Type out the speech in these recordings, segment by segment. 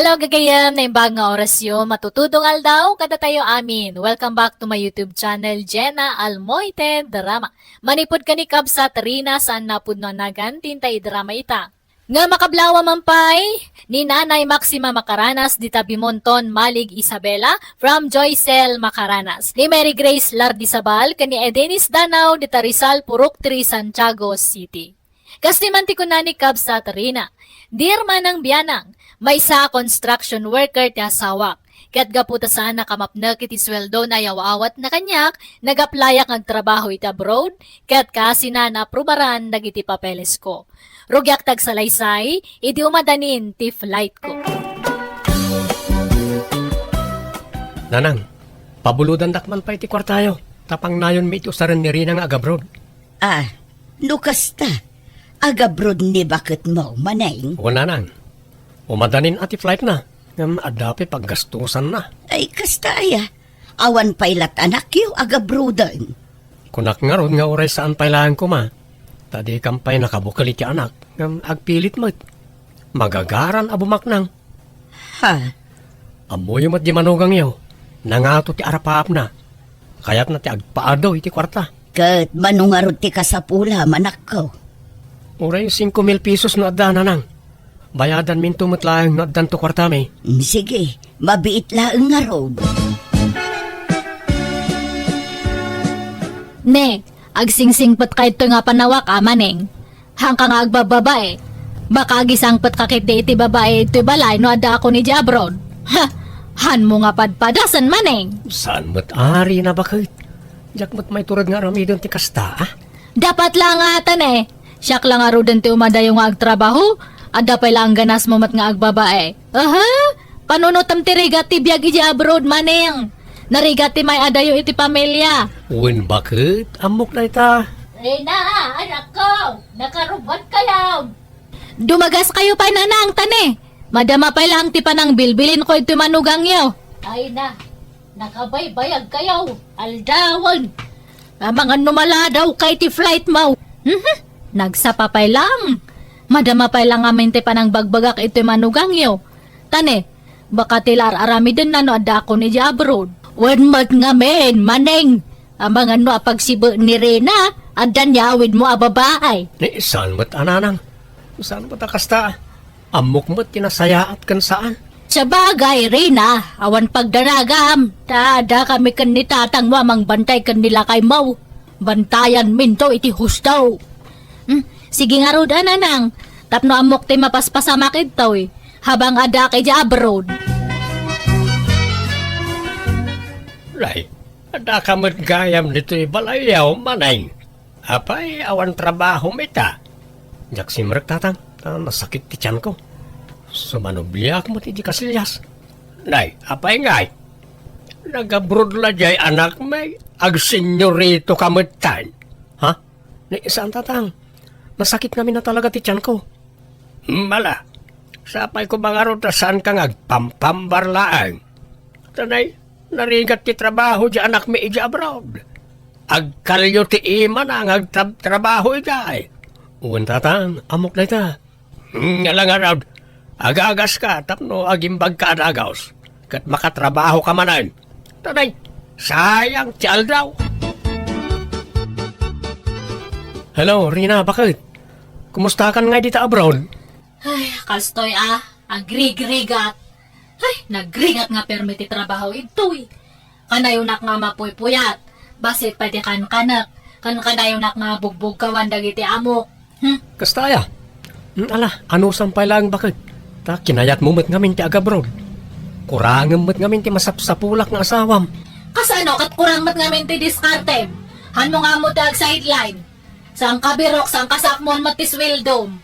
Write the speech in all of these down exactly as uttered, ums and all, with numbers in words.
Hello, gagayem, naimbag nga orasyo, matutudong aldaw, kadatayo amin. Welcome back to my YouTube channel, Jenna Almoite Drama. Manipud ken ni Kabsat Rina, saan napudno a nagan, tinta idrama ita. Nga makablawa man pay, ni Nanay Maxima Macaranas, dita Bimonton, Malig, Isabela, from Joycel Macaranas, ni Mary Grace Lardizabal, ken ni Edenis Danao, dita Rizal, Purok three, Santiago City. Kas ti man ti kuna ni Kabsat Rina, Dear Manang Bianang, maysa a construction worker ti asawak. Ket gapu ta saan a kamapnek iti sueldona a yaw-awatna kaniak, nag-applyak nga agtrabaho iti abroad, ket kaasina naaprubaran dagiti papelesko. Rugiak ti agsalaysay, idi umadanin ti flightko. Nanang, pabulodandak man pay ti kuartayo, ta pangnayonmi iti usaren ni Rina nga agabroad. Ah, no kasta, agabroad ni baketmo, Maneng? Wen, Nanang. Umadanin a ti flightna, ngem adda pay paggastusanna. Ay, kasta aya. Awan pay lat anakyo agabroaden. Kunak ngarud nga uray saan pay laeng koma, ta dikan pay nakabukel iti anak, ngem agpilit met. Magagaran a bumaknang. Ha? Ammoyo met di manugangyo, nangato ti arapaapna. Kayatna ti agpaadu iti kuarta. Ket mano ngarud ti kasapula, manakko? Uray singko mil pesos no adda, Nanang. Bayadanminto met laeng no addanto kuartami. Mm, sige, mabiit laeng ngarud. Ne, agsingsingpetka ito nga panawak a, Maneng. Hanka nga agbababae. Baka agisangpetka ketdi iti babae itoy balay no addaakon idiay abroad. Ha! Hanmo nga padpadasen, Maneng. Saan met a, Rina, baket? Diak met maiturod nga aramiden ti kasta, a? Dapat la nga atan, e. Siak la ngaruden ti umadayo nga agtrabaho. Adda pay laeng ganasmo met nga agbabae. Aha! Panunotem ti rigat ti biag idiay abroad, Maneng. Narigat ti may-adayo iti pamilia. Wen, baket? Ammok dayta. Rina, anakko, nakarubat kayo. Dumagaskayo pay, Nanang, ta ne, madama pay laeng ti panangbilbilinko iti manugangyo. Ay na, nakabaybayag kayo, aldawen. Amangan no maladawka iti flightmo. Mhm, nagsapa pay laeng. Madama pay laeng amin ti panangbagbagak iti manugangyo. Ta ne, baka ti la ar-aramidenna no addaakon idiay abroad. Wen met ngamin, Maneng. Amangan no apagsibe ni Rina, adda ni awidmo a babae. Ni saan met a, Nanang? Saan met a kasta? Ammok met ti nasayaat ken saan. Sabagay, Rina, awan pagdanagam. Ta adda kami ken ni tatangmo a mangbantay ken ni lakaymo. Bantayanminto iti husto. Hmm, sige ngarud a, Nanang, tapno ammok ti mapaspasamak idtoy, habang addaak idiay abroad. Nay, addaka met gayam ditoy balayyo, Maneng. Apay, awan trabahom ita? Diak simrek, Tatang, ta nasakit ti tianko. Sumanubliak met iti kasillas. Nay, apay ngay? Nag-abroad la diay anakmi, agsenyorito ka metten. Ha? Ni saan, Tatang. Nasakit ngamin a talaga ti tianko. Mala, sapay ko mangarud ta saanka nga agpampambar laeng. Ta nay, narigat ti trabaho diay anakmi idiay abroad. Agkalyo ti imana nga agtrab-, trabaho idiay. Wen, Tatang, ammok dayta. Nga la ngarud, agagaska tapno agimbagka a dagus, ket makatrabahoka manen. Ta nay, sayang ti aldaw. Hello, Rina, baket? Kumustakan ngay dita abroad? Ay, kastoy a, agrigrigat. Ay, nagrigat nga permi ti trabaho idtoy. Kanayonak nga mapuypuyat, bassit pay ti kankanek, ken kanayonak nga bugbugkawan dagiti amok. Hmm? Kasta aya? Hmm, ala, anusan pay laeng baket. Ta kinayatmo met ngamin ti agabroad. Kurangem met ngamin ti masapsapulak nga asawam. Kasano ket kurang met ngamin ti diskartem? Hanmo nga ammo ti agsideline. Saan ka birok, saan ka sakmon met ti sweldom?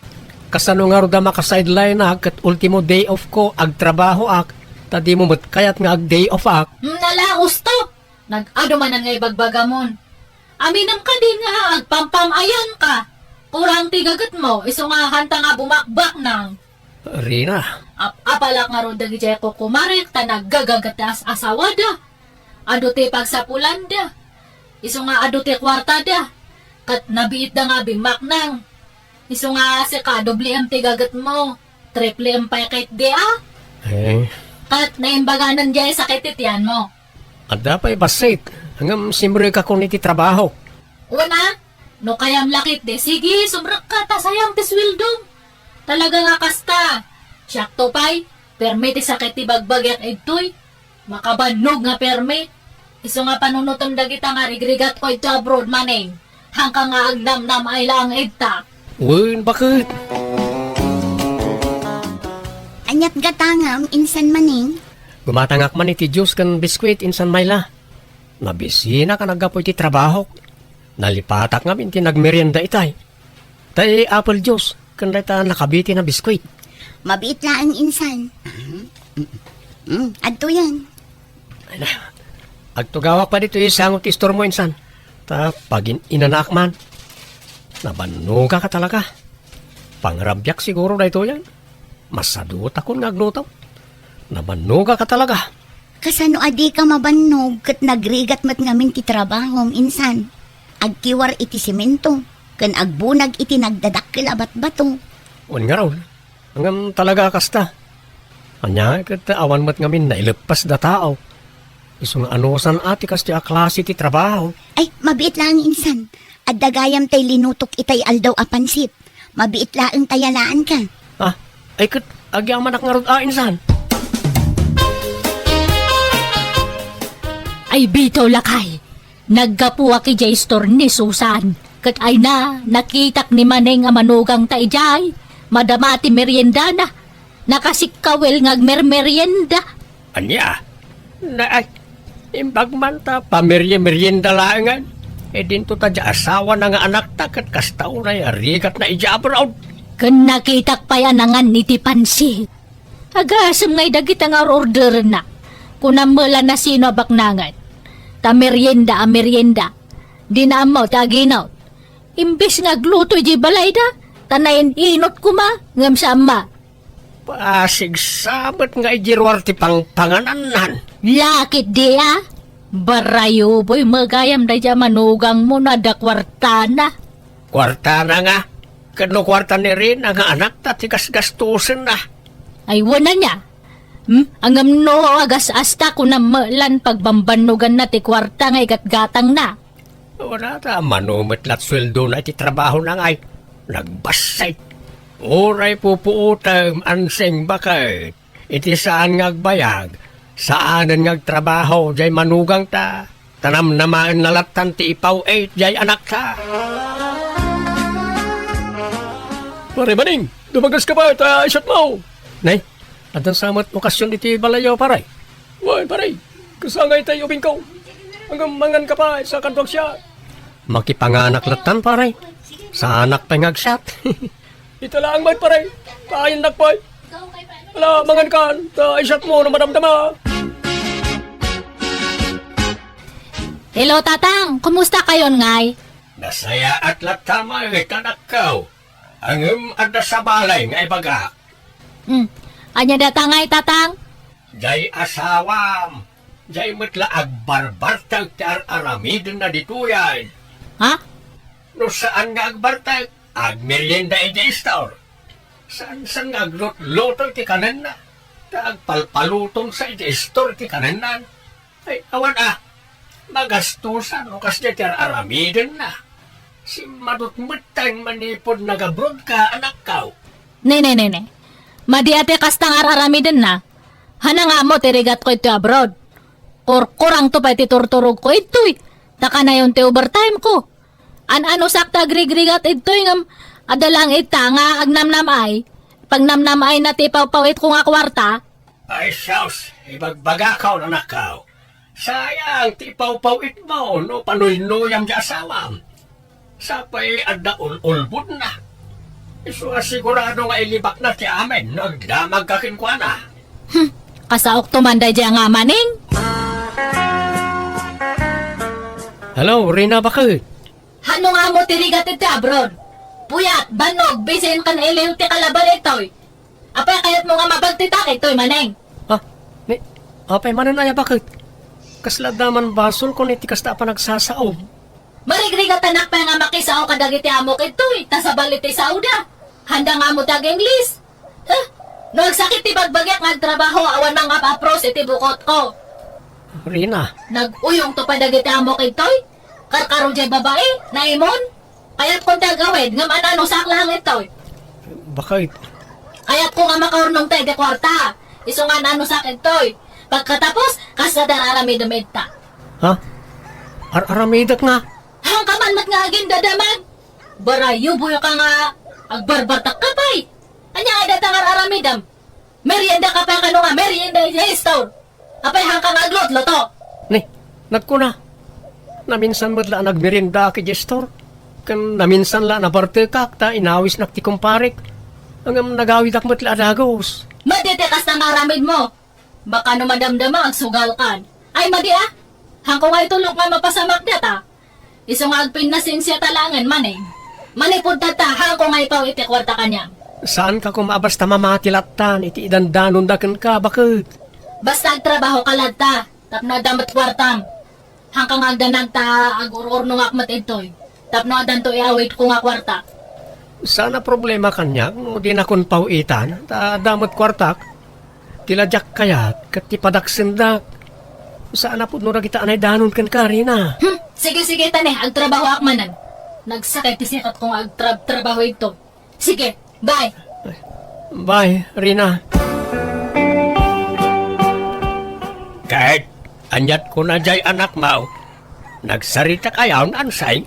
Kasano ngarud a makasideline-ak ket ultimo day off ko, agtrabahoak, ta dimo met kayat nga ag-day off-ak? Hmm, nala, husto! Nag-adu manen nga ibagbagamon. Aminem kadi nga agpampam-ayanka. Kurang ti gagetmo, isu nga hanta nga bumakbaknang. Rina. Ap-apalak ngarud dagidiay kukumarek ta naggagaget ti as-asawada. Adu ti pagsapulanda. Isu nga adu ti kuartada. Ket nabiitda nga bimmaknang. Isu nga sika, dobliem ti gagetmo. Tripliem pay ketdi a. Eh, Ket naimbaganan diay sakit ti tianmo. Adda pay bassit. Ngem simrekakon iti trabaho. Una, no kayam la ketdi, sige, sumrekka ta sayang ti sueldom. Talaga nga kasta. Siakto pay, permi ti sakit ti bagbagiak ditoy. Makabannog nga permi. Isu nga panunotem dagita nga rigrigatko ditoy abroad, Maneng. Haanka nga agnamnamaay laeng ita. Wen, baket? Aniat gatangem, insan Maneng? Gumatangak man iti juice ken biskuit, insan Myla. Nabisinak a naggapu iti trabahok. Nalipatak ngamin ti nagmerienda itay. Tay apple juice, ken dayta nakabiti na biskuit. Mabiit laeng, insan. Mm, adtoyen. Ay na, agtugawak pay ditoy sango ti istormo, insan. Ta pagin-inanaak man. Nabannogak a talaga. Pangrabiak siguro daytoyen. Masadutakon nga agluto. Nabannogak a talaga. Kasano a dika mabannog ket nagrigat met ngamin ti trabahom, insan? Agkiwar iti semento, ken agbunag iti nagdadakkel a batbato. Wen ngarud, ngem talaga a kasta. Ania ket awan met ngamin naileppasda tao. Isu nga anusan a ti kastoy a klase ti trabaho. Ay, mabiit laeng, insan. Adda gayam tay linutok itay aldaw a pansit. Mabiit laeng ta yalaanka. Ah, ay ket agyamanak ngarud a, insan. Ay, bitaw, lakay. Naggapuak idiay istor ni Susan. Ket ay na, nakitak ni Maneng a manugangta idiay. Madama ti meriendana. Nakasikkawel nga agmermerienda. Ania? Na, ay, imbag man ta pamerye-merienda laengen. E dinto ta diay asawana nga anakta ket kasta unay a rigatna idiay abroad. Ken nakitak pay a nangan iti pansit. Agasem ngay dagita nga or-orderenna. Kunam met la no sino a baknangen. Ta merienda a merienda. Dina ammo ti aginot. Imbes nga agluto idiay balayda, ta nain-inot koma, ngem saan met. Pasigsa met nga idi ruar ti pangpanganannan. Lakit di a? Barayuboy met gayam daydiay a manugangmo no adda kuartana. Kuartana nga? Ket no kuarta ni Rina nga anakta ti gasgastosenna? Ay, wen ania. Hmm? Ngem no agas-asta, kunam met lan pagbambannoganna ti kuarta nga igatgatangna. Wala ta, mano met la ti sueldona iti trabahona ngay. Nagbassit. Uray pupuotem, ansing baket. Iti saan nga agbayag, saanen nga agtrabaho diay manugangta, ta namnamaenna lattan ti ipaw-it diay anakta. Pare Maneng, dumagas ka pay ta isyatmo. Nay, adda sa met okasion iti balayyo, pare? Wen, pare. Kasangay tay ubingko. Ngem mangan ka pay, sa kanto agsiat. Makipanganak lattan, pare. Saanak pay nga agsiat. Ita laeng met, pare. Kayannak pay. Ala, mangan kan, ta isyatmo no madamdama. Hello, Tatang. Kumusta kayon ngay? Nasayaat latta met, anakko. Ngem adda sa balay nga ibagak. Hmm. Ania dayta ngay, Tatang? Diay asawam. Diay met la agbarbartek ti ar-aramidenna ditoyen. Ha? No saan nga agbartek, agmerienda idiay istor. Saan-saan nga aglutluto iti kanenna, ta agpalpalutongsa iti istor iti kanennan. Ay, awan a, magastosan no kasdiay ti ar-aramidenna. Simmadut metten manipud nagabrodka, anakko. Ne, ne, ne, ne. Madi a ti kasta nga ar-aramidenna. Haanna nga ammo ti rigatko iti abroad. Kurkurangto pay ti turturogko itoy. Ta kanayon ti overtime ko. An-anusak ta agrigrigat idtoy ngem adda laeng ita nga agnamnamaay. Pagnamnamaayna ti ipawpawitko nga kuarta. Ay, sus, ibagbagakon, anakko. Sayang ti ipawpawitmo no panuynuyam ti asawam. Sapay adda ul-ulbodna. Isu a sigurado nga ilibakna ti amin no agdamagka kenkuana. Hmm, kasaokto man daydiay nga Maneng. Hello, Rina, baket? Haanna nga ammo ti rigat iti abroad? Puyat, bannog, bisin ken iliw ti kalabal itoy. Apay kayatmo nga mabagtitak itoy, Maneng? Ah, ni, apay manen aya, baket? Kasla adda man basolkon iti kasta a panagsasaom. Marigrigatanak pay nga makisao kadagiti amok itoy, ta sabali ti saoda. Haanda nga ammo ti ag-Ingles. Eh, No agsakit ti bagbagiak nga agtrabaho, awan mangap-apros iti bukotko. Rina. Nag-uyongto pay dagiti ammok ditoy? Karkaro jay babai, naimon? Kayatko ti agawid, ngem an-anusak laeng ditoy. Bakit? Kayatko nga makaurnongta iti kuarta. Isu nga an-anusak ditoy. Pagkatapos, kasta ti ar-aramidem ita. Ha? Ar-aramidek nga? Haanka man met nga agindadamag. Barayuboyka nga agbarbartakka pay. Ania nga dayta nga ar-aramidem? Meriendaka pay kano nga merienda idiay store? Apay, haanka nga aglutluto? Ni, nagkuna, naminsan met la a nagmeriendaak idiay store. Ken naminsan la a nabartekak ta inawisnak ti kumparek. Ngem nagawidak met la a dagus. Madi ti kasta nga aramidmo. Baka no madamdama, agsugalkan. Ay, madi a! Haanko nga itulok nga mapasamak dayta. Isu nga agpinnasensiata laengen manen. Manipud tatta, haanko nga ipaw iti kuarta kaniam. Saanka koma a basta mamati lattan iti idandanonda kenka, baket? Basta agtrabahoka latta, tapno adda met kuartam. Haanka nga agdanag ta agur-urnongak met ditoy, tapno addanto iawidko nga kuarta. Saan a problema kaniak no dinakon paw-itan, ta adda met kuartak. Ti la diak kayat ket ti padaksendak. Saan a pudno dagita a naidanon kenka, Rina. Hmm, sige, sige, ta ne, agtrabahoak manen. Nagsakit ti sikatko nga agtrab-trabaho ito. Sige, bye. Bye, Rina. Ket, aniat kuna jay anakmo? Nagsarita kayon, Ansay?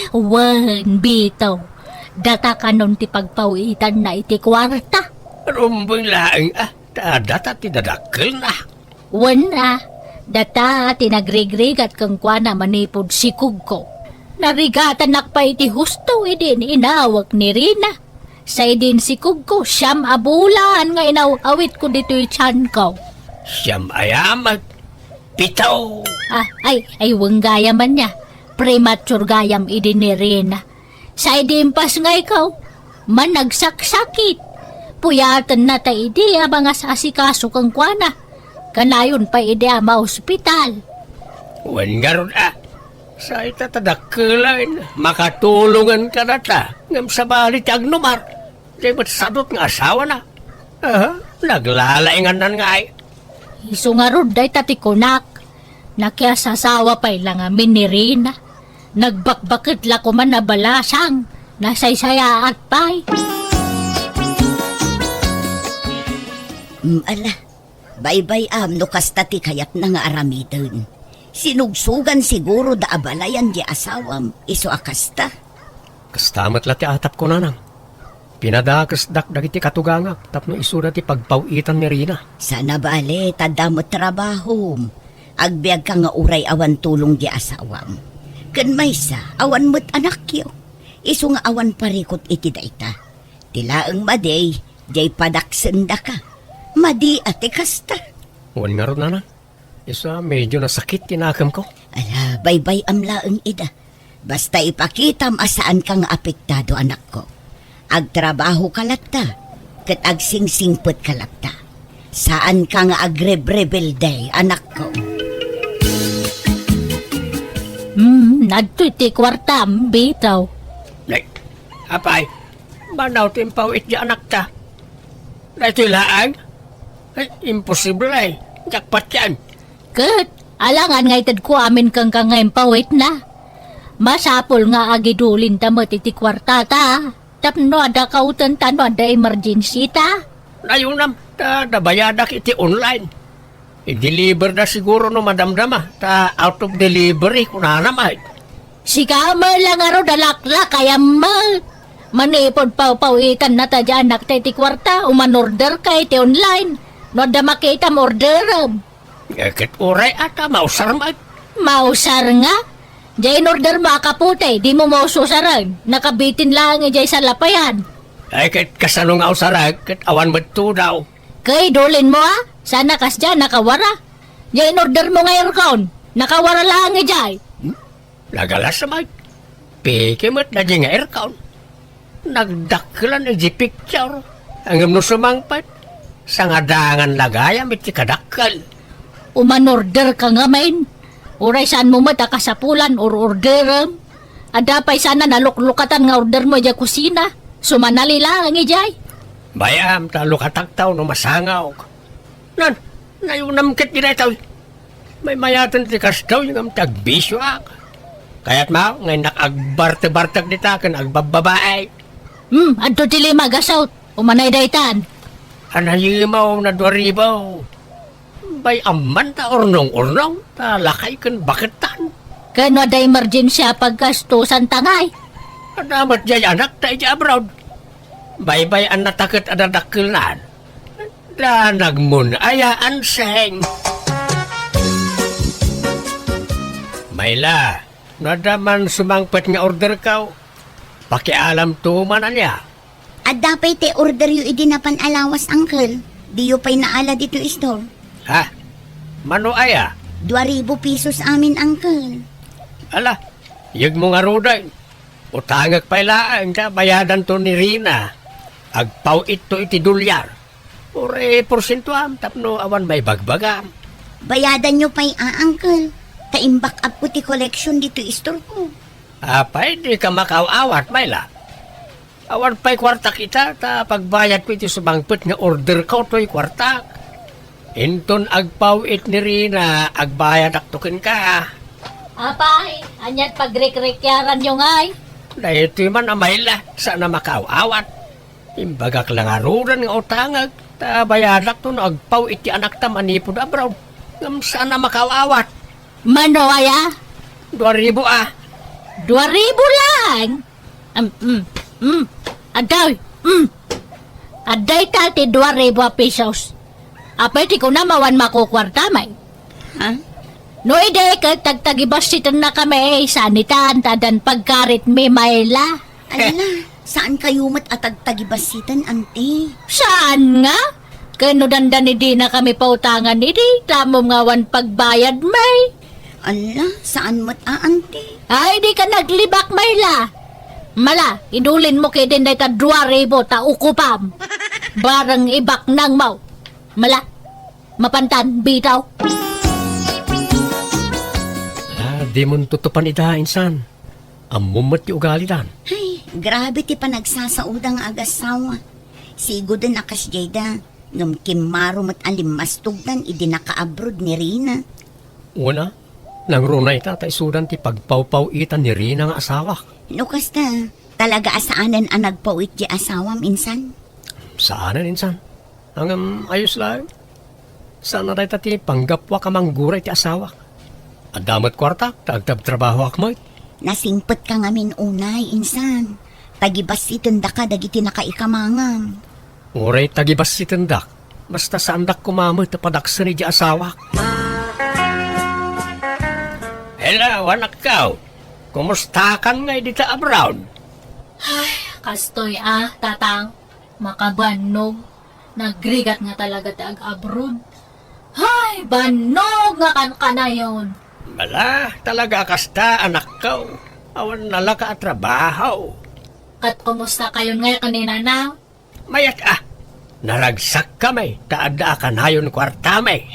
Wen, Bito. Data kanon ti pagpaw-itanna iti kuarta. Rumbeng laeng, ah, ta data ti dadakkelna. Wen a, data ti nagrigrigat kenkuana manipud sikugko. Narigatanak pay iti husto idi inawek ni Rina. Sa idin sikugko, siam a bulan nga inaw-awitko ditoy tianko. Siam a yamek? Pito! Ah, ay, ay, wen gayam ania. Premature gayam idi ni Rina. Sa idi impasngayko, managsaksakit. Puyatenna ta idi a mangas-asikaso kenkuana. Kanayon pay idi a maospital. Wen ngarud a, sa ita ta dakkelen, makatulongen kadata, ngem sabali ti agnumar, di met sadut nga asawana. Aha, naglalaingannan ngay. Isu ngarud dayta ti kunak, nakiasasawa pay la ngamin ni Rina. Nagbakbaket la koman a balasang, nasaysayaat pay. Mm, ala, baybay-am no kasta ti kayatna nga aramiden. Sinugsogan siguro da a balayan di asawam, isu a kasta. Kasta met la ti atapko, nanang. Pinadakesdak dagiti katugangak tapno isuda ti pagpaw-itan ni Rina. Sana bale, ta adda met trabahom. Agbiagka nga uray awan tulong di asawam. Ken maysa, awan met anakyo. Isu nga awan parikut iti dayta. Ti laeng madi, jay padaksendaka. Madi a ti kasta. Wen ngarud, nanang. Isu a medyo nasakit ti nakemko. Ala, baybay-am laeng ida. Basta ipakitam a saanka nga apektado, anakko. Agtrabahoka latta, ket agsingsingpetka latta. Saanka nga agrebrebelde, anakko. Hmm, adtoy ti kuartam, Bito. Nay, apay, manaw ti impaw-it di anakta. Daytoy laeng? Ay, imposible. Jackpot yan. Ket, alangan nga itedko amin kenka nga impaw-itna. Masapul nga agidulinta met iti kuartata. Tapno adda kautenta no adda emergency ta. Nayunam, ta nabayadak iti online. I-deliver da siguro no madamdama, ta out of delivery, kunana met. Sika met la ngarud a laklakayam met. Manipud pawpawitan na ta di anakta iti kuarta, umanorder ka iti online. No adda makitam, orderem. Eh, ket uray a ta mausar met. Mausar nga? Diay inorder mo a kapote, di mo maususaren. Nakabitin laeng idiay salapayan. Ay, ket kasano nga usarek, ket awan met tudaw. Kay, dulin mo, a? Sana kasdiay nakawara. Diay inorder mo nga aircon. Nakawara laeng idiay. Hmm? Nagalas met. Peke met daydiay nga aircon. Nagdakkelan idiay picture. Ngem no sumangpet, sangadangan la gayam iti kadakkel. Umanorder ka ngamin. Uray saan mo met a kasapulan, or-orderem. Adda pay sana naluklukatan nga order mo idiay kusina. Sumanali laeng idiay. Bay-am ta lukataktaw no masangawk. Nan, nayunam ket di daytoy. Maymayaten ti kastoy ngem ti agbisioak. Kayatmo nga innak agbartebartek dita ken agbabbabae. Hmm, adto ti lima gasut. Umanay daytan. Anayimaw na dua ribu. Bay-am man ta urnong-urnong, ta lakay ken bakettan. Ken no adda emergency a paggastusan ta ngay? Adda met jay anakta iti abroad. Baybay-annata ket adda dakkelnan. Da nagmun-ayaan seng. Mayla, no adda man sumangpet nga orderko, pakialamto man ania. Adda pay ti orderyo idi napan a lawas, uncle. Diyo pay naala ditoy store. Ha? Mano aya? Dua ribu pesos amin, uncle. Ala, yegmo ngaruden. Utangek pay laeng ta bayadanto ni Rina. Agpaw-itto iti dolyar. Uray porsientoam tapno awan maibagbagam. Bayadanyo pay a, uncle. Ta imback-upko ti collection ditoy store ko. Apay, dika makaaw-awat, Mayla? Awan pay kuartak ita, ta pagbayadko iti sumangpet nga orderko toy kuartak. Inton agpaw-it ni Rina, agbayadakto kenka. Apay, aniat pagrikrikyaranyo ngay? Daytoy man a Mayla, saan a makaaw-awat. Imbagak la ngaruden nga utangek, ta bayadakto no agpaw-it ti anakta manipud abroad. Ngem saan a makaaw-awat. Mano aya? Dua ribu a. Dua ribu laeng? Um, um, um. Adda, um. Adda ita ti dua ribu a pesos. Apay ti kunam awan makukuarta, May? Ha? No idi ket tagtagibassitennakami, saan itan ta addan pagkaritmi, Mayla. Ala, saan kayo met a tagtagibassiten, anti? Saan nga? Ken no dandani dinakami pautangan idi, tamom nga awan pagbayad, May. Ala, saan met a, anti? Ay, dika naglibak, Mayla. Mala, idulinmo ketdin dayta dua ribu ta ukupam. Bareng ibaknangmo. Mala, mapantan, bitaw. Ah, dimonto tutupan ida, insan. Ammom met ti ugalidan. Ay, grabe ti panagsasaoda nga agasawa. Sigoden a kasdiay da, ngem kimmaro met a limmastogdan idi nakaabroad ni Rina. Wen a, nangruna ita ta isudan ti pagpawpaw-itan ni Rina nga asawak. No kasta, talaga a saanen a nagpaw-it ti asawam, insan? Saanen, insan. Ngem ayos laeng. Saan a dayta ti panggapuak a manggura iti asawak. Adda met kuartak ta agtabtrabahoak met. Nasingpetka ngamin unay, insan. Tagibassitendaka dagiti nakaikamangam. Uray tagibassitendak, basta saandak koma met a padaksen idiay asawak. Hello, anakko. Kumustakan ngay dita abroad? Ay, kastoy a, Tatang. Makabannog. Nagrigat nga talaga ti ag-abroad. Hay, bannog nga kankanayon! Bala, talaga a kasta, anakko. Awan nalaka a trabaho. Ket kumusta kayon ngay ken ni Nanang? Mayat a. Naragsak kami, ta adda a kanayon kuartami.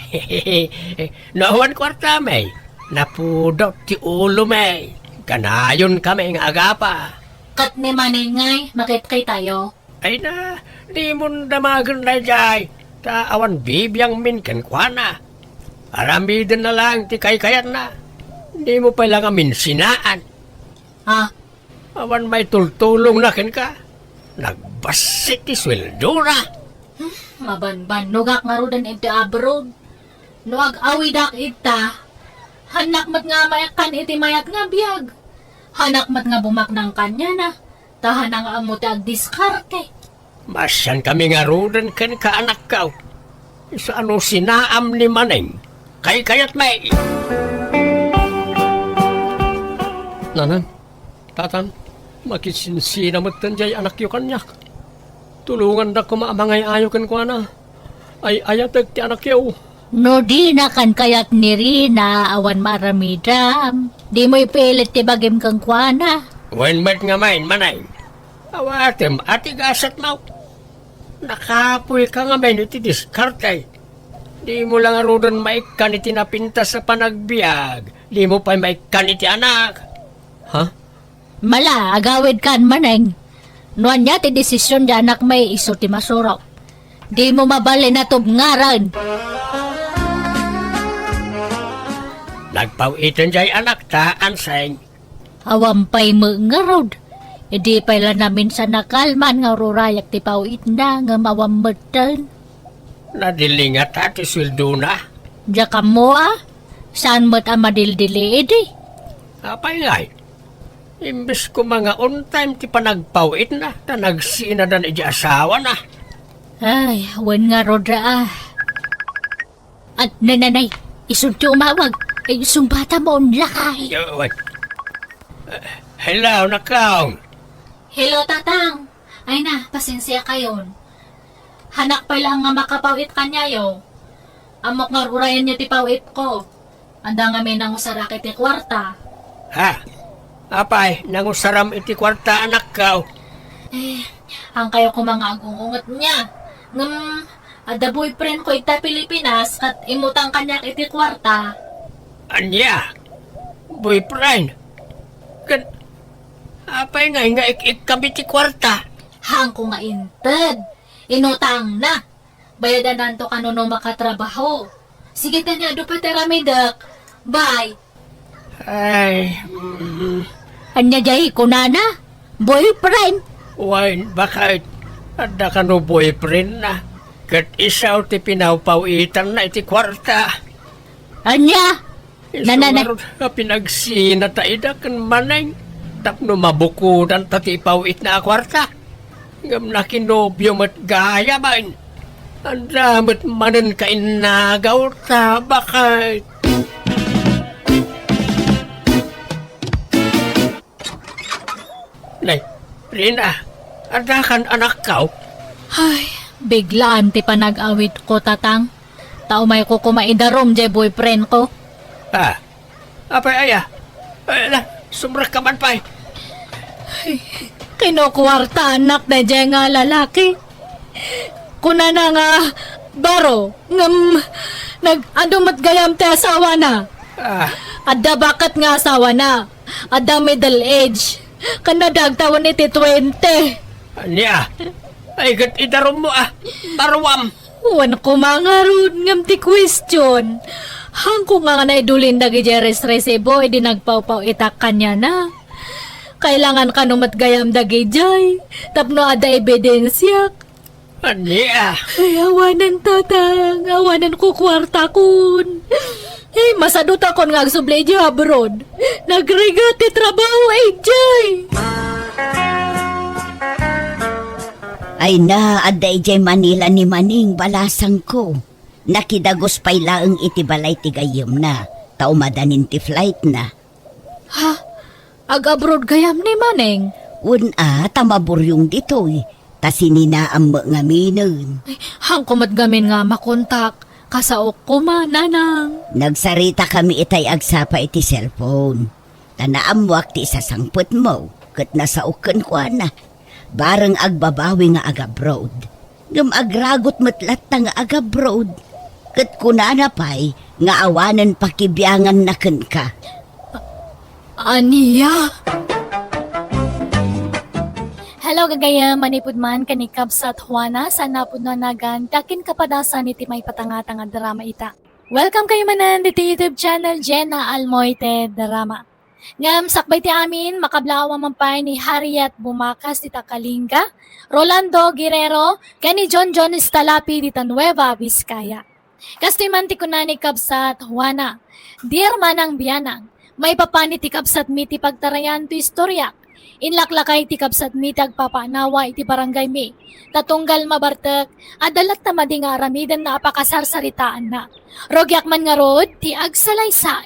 No awan kuartami, napudot ti ulomi. Kanayon kami nga agapa. Ket ni Maneng ngay, makitkitayo? Ay na, dimon damagen daydiay, ta awan bibiangmin kenkuana. Aramidenna laeng ti kaykayatna. Dimo pay la nga minsinaan. Ha? Awan maitultulongna kenka. Nagbassit ti sueldona. Hmm, mabanbannogak ngaruden iti abroad. No ag-awidak ita, hannak met nga maikkan iti mayat nga biag. Hannak met nga bumaknang kaniana, ta hanang ammo ti agdiskarte. Masiankami ngaruden kenka, anakko. Isu a no sinaam ni Maneng, kaykayatmi. Nanang, Tatang, makisinsina metten jay anakyo kaniak. Tulongandak koma a mangay-ayo kenkuana. Ay-ayatek ti anakyo. No dina kankayat ni Rina, awan maaramidam. Dimo ipilit ti bagim kenkuana. Wen met ngamin, Maneng. Awatem a ti gasatmo. Nakapoyka ngamin iti diskarte. Dimo la ngaruden maikkan iti napintas a panagbiag. Dimo pay maikkan iti anak. Ha? Mala, agawidkan, Maneng. No ania ti desisyon ti anakmi, isu ti masurok. Dimo mabalin a tubngaran. Nagpaw-iten jay anakta, Anseng. Awan pay met ngarud. Idi pay la naminsan a kalman nga ururayak ti paw-itna, ngem awan metten. Nadili ngata ti sueldona? Diak ammo a. Saan met a madildili idi? Apay ngay? Imbes koma nga on time ti panagpaw-itna, ta nagsinadan iti asawana. Ay, wen ngarud a. At nananay, isun ti umawag. Ay, sungbata mo, lakay. Yo, wait. Hello, Nakong. Hello, Tatang. Ay na, pasensia kayon. Hanak pay laeng nga makapaw-it kaniayo. Ammok nga urayenyo ti paw-itko. Adda ngamin nangusarak iti kuarta. Ha? Apay, nangusaram iti kuarta, anakko? Eh, haankayo koma nga agung-unget nia. Ngem, adda boyfriendko ita Pilipinas, ket immutang kaniak iti kuarta. Ania? Boyfriend? Ket, apay ngay nga ik-ikkam iti kuarta? Haanko nga inted. Inutangna. Bayadananto kano no makatrabaho. Sige, tani, adu pay ti aramidek. Bye. Ay, mm. Ania jay kunana? Boyfriend? Wen, baket. Adda kano boyfriendna. Ket isu ti pinawpaw-itanna iti kuarta. Ania? Isu Nananay. Ngarud a pinagsinata ida ken Maneng tapno mabukodanta ti ipaw-itna a kuarta. Ngem nakinobio met gayamen. Adda met manen kainnagawta, baket. Nay, Rina, adda kan anakko? Ay, biglaan ti panag-awidko, Tatang. Ta umayko koma idarum jay boyfriendko. Ah, apay aya? Ay, ala, sumrekka man pay. Ay, kinukuartaanak dayjay nga lalaki. Kunana nga baro, ngem nag-adu met gayam ti asawana. Ah. Adda baket nga asawana. Adda middle age. Ken adda agtawen iti twenty. Ania? Ay, ket idarummo a. Baruam. Wen koma ngarud ngem ti question. Haanko nga naidulin dagiti resresibo idi nagpawpaw-itak kaniana. Kailangan kano met gayam dagidiay tapno adda ebidensiak. Ania? Ay, awanen, Tatang. Awanen ko kuartakon. Ay, masadutakon nga agsubli idiay abroad. Nagrigat ti trabaho idiay. Ay na, adda idiay Manila ni Maneng, balasangko. Nakidagus pay laeng iti balay ti gayyemna, ta umadanin ti flightna. Ha? Ag-abroad gayam ni Maneng? Wen a, ta maburyong ditoy, ta sininaam met ngaminen. Ay, haanko met ngamin nga makontak. Kasaok koma, Nanang. Nagsaritakami itay agsapa iti cellphone. Ta naammoak ti isasangpetmo, ket nasaok kenkuana. Bareng agbabawi nga agabroad. Ngem agragut met latta nga agabroad. Ket kunana pay nga awanen pakibianganna kenka. Ania? Hello, gagayyem, manipud man ken ni Kabsat Juana, saan a pudno a nagan, ti akin kapadasan iti maipatangatang a drama ita. Welcome kayo manen ditoy YouTube channel, Jenna Almoite Drama. Ngem sakbay ti amin, makablaaw man pay ni Harriet Bumakas ti Takalingga, Rolando Guerrero, ken ni John John Istalapi dita Nueva Vizcaya. Kastoy man ti kuna ni Kabsat Juana, "Dear Manang Bianang, maipapan iti kabsatmi ti pagtarayan ti istoriak. Inlaklakay ti kabsatmi ti agpapaanawa iti barangaymi. Ta tunggal mabartek, adda latta madi nga aramidenna a pakasarsaritaanna. Rugiak man ngarud ti agsalaysay."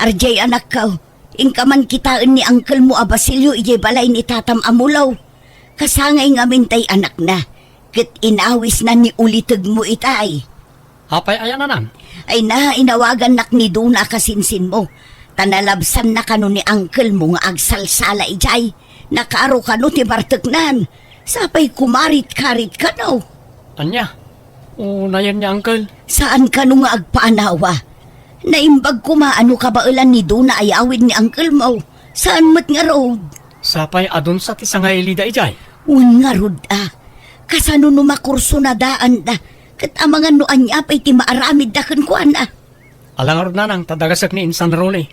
Arjay, anakko, inka man kitaen ni uncle mo a Basilio idiay balay ni tatam a Mulong. Kasangay ngamin tay anakna, ket inawisna ni ulitegmo itay. Apay aya, Nanang? Ay na, inawagannak ni Dona a kasinsinmo. Ta nalabsanna kano ni uncle mo nga agsalsala idiay. Nakaaro kano ti barteknan. Sapay kumarit-karit kano. Ania? Unayen ni uncle? Saan kano nga agpaanawa? Naimbag koma a no kabaelan ni Dona a yawid ni uncle mo. Saan met ngarud? Sapay adunsa ti sangailida idiay? Wen ngarud a. Kasano no makursunadaanda? Ket amangan no ania pay ti maaramidda kenkuana? Ala ngarud, nanang, ta dagasek ni Insan Rolly.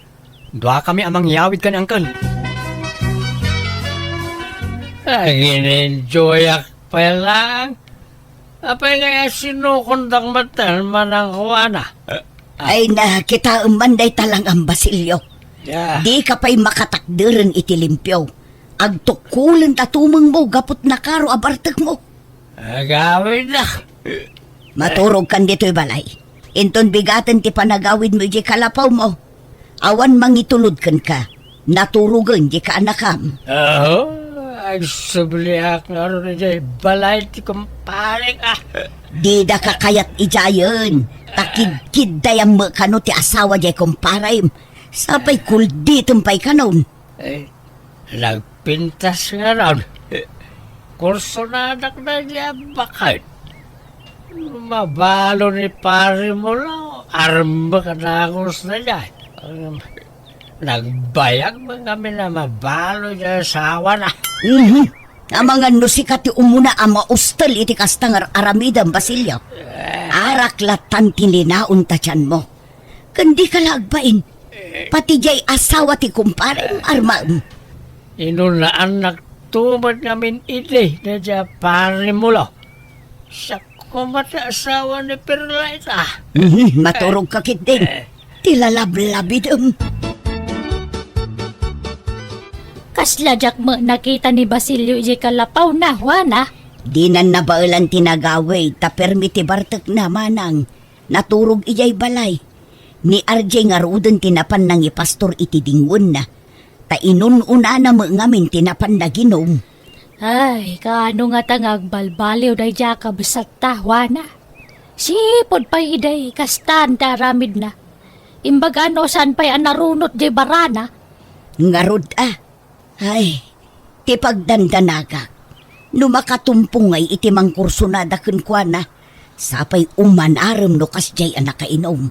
Duakami a mangyawid ken ni Uncle. Agin-enjoyak pay lang. Apay ngay a sinukondak met manang Juana? Ay, nakitaem man dayta lang, Basilio. Ya. Dika pay makatakderen iti limpio. Agtukkolenta tumengmo gapu ta nakaro a bartekmo. Agawidda. Maturogkan ditoy balay. Inton bigaten ti panagawidmo idiay kalapawmo, awan mangitulod kenka. Naturogen diay kaanakam. Aho, agsubliak ngarud idiay balay ti kumparek, a. Didaka kayat idiayen. Ta kidkiddayam met kano ti asawa diay kumparem. Sapay kulditem pay kanon. Eh, nagpintas ngarud. Kursonadak daydiay a baket. Mabalo ni Pari Mulo, armek a dagus daydiay. Nagbayag met ngamin a mabalo diay asawana. Mhm. Amangan no sika ti umuna a maustel iti kasta nga ar-aramidem, Basilio. Arak lattan ti linaon ta tianmo. Ken dika la agbain. Pati diay asawa ti kumparem, armaem. Inunaannak to met ngamin idi daydiay a Pari Mulo. Siak koma ti asawa ni Perla ita. Mhm, maturogka ketdin. Eh. Ti lalablabidem. Kasla diak met nakita ni Basilio idiay kalapawna, Juana. Dinan nabaelan ti nagawid, ta permi ti bartekna, manang. Naturog idiay balay. Ni R J ngaruden ti napan nangipastor iti dingwenna. Ta inun-unana met ngamin ti napan naginum. Ay, kaano ngata nga agbalbaliw daydiay a kabsatta, Juana? Sipud pay idi kastan ti aramidna. Imbag a no saan pay a narunot diay barana. Ngarud a. Ay, ti pagdandanagak. No makatumpong ngay iti mangkursonada kenkuana, sapay umanarem no kasdiay a nakainum.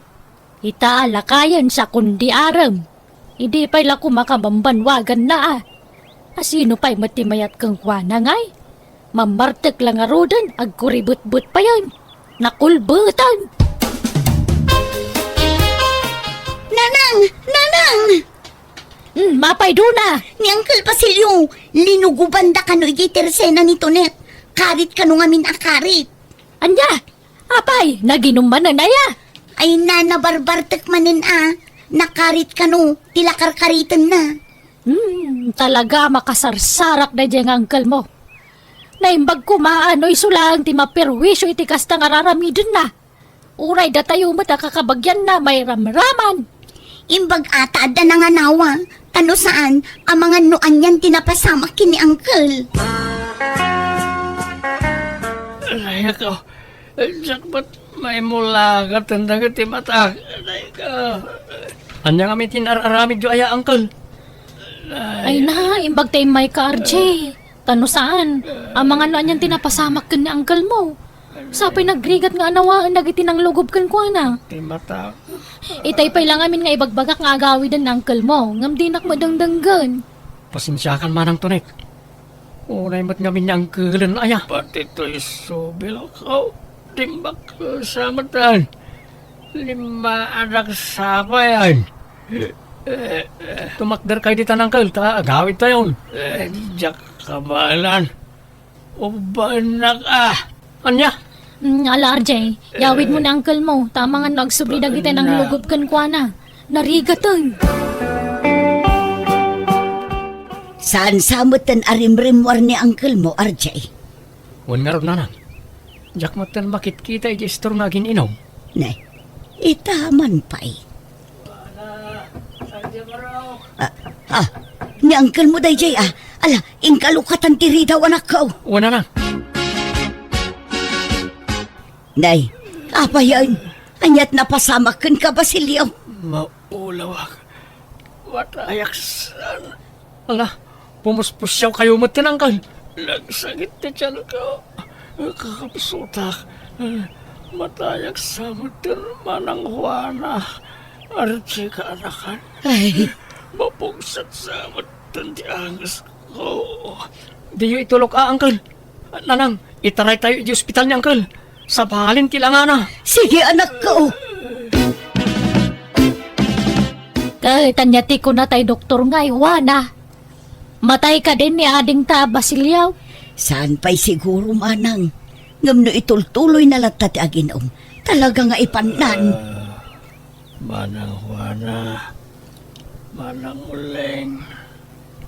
Ita a lakayen sa kundi arem. Idi pay la koma kabambanwaganna a. Asino pay met ti mayat kenkuana ngay? Mammartek la ngaruden, agkuribetbet payen. Nakulbeten. Nanang! Nanang! Hmm, mapay duna? Ni Uncle Basilio, linugobanda kano idiay tersena ni Tonet. Karit kano ngamin a karit. Ania? Apay, naginum manen aya? Ay, na, nabarbartek manen a. Nakarit kano, ti lakarkaritenna. Hmm, talaga makasarsarak daydiay nga uncle mo. Naimbag koma a no isu laeng ti maperwisyo iti kasta nga raramidenna. Uray datayo met a kakabagianna mairamraman. Imbag a ta adda nanganawa, ta no saan, amangan no anian ti napasamak ken ni uncle. Ay, ako, Diak met maimulagaten dagiti matak. Ay, ka. Ania ngamin ti inar-aramidyo aya, uncle? Ay na, imbag ta immayka, R J. Ta no saan, amangan no anian ti napasamak ken ni uncle mo. Sapay nagrigat nga anawaen dagiti nanglugob kenkuana. Ti matak. Itay pay la ngamin nga ibagbagak nga agawiden ni uncle mo, ngem dinak madengdenggen. Pasensiakan manang Tonek. Unay met ngamin nga angkelen aya. Pati toy subilak, aw, dimbak sa metan. Limmaanak sapayan. Tumakderkayo ditan, uncle, ta agawidtayon. Eh, diak kabaelan. Ubaennak a. Ania? Mm, ala, R J, yawid mo ni uncle mo, ta amangan no agsubli dagiti nanglugob kenkuana. Narigaten. Saan sa metten a rimrimmuar ni uncle mo, R J? Wen ngarud, nanang. Diak metten makitkita iti istor nga agin-inum. Ne, ita man pay. Ah, ah, ni uncle mo daydiay, ah. Ala, inka lukatan ti ridaw, anakko. Wen, nanang. Nay, apayen, aniat napasamak kenka, Basilio? Maulawak. Matayak saan. Ala, pumuspusiawkayo met ken uncle. Nagsakit ti tianko. Kakabsutak. Matayak sa metten manang Juana. Arti kaanakan. Ay, Mapugsat sa metten ti angesko. Diyo itulok a, Uncle. Nanang, itaraytayo iti ospital ni Uncle. Sabalen ti langana. Sige, anakko. Ket ania ti kuna tay doktor nga, Juana? Matay kadin ni adingta a Basilio? Saan pay siguro, manang. Ngem no itultuloyna latta ti agin-om, talaga nga ipannan. Ah, Manang Juana, Manang Uleng.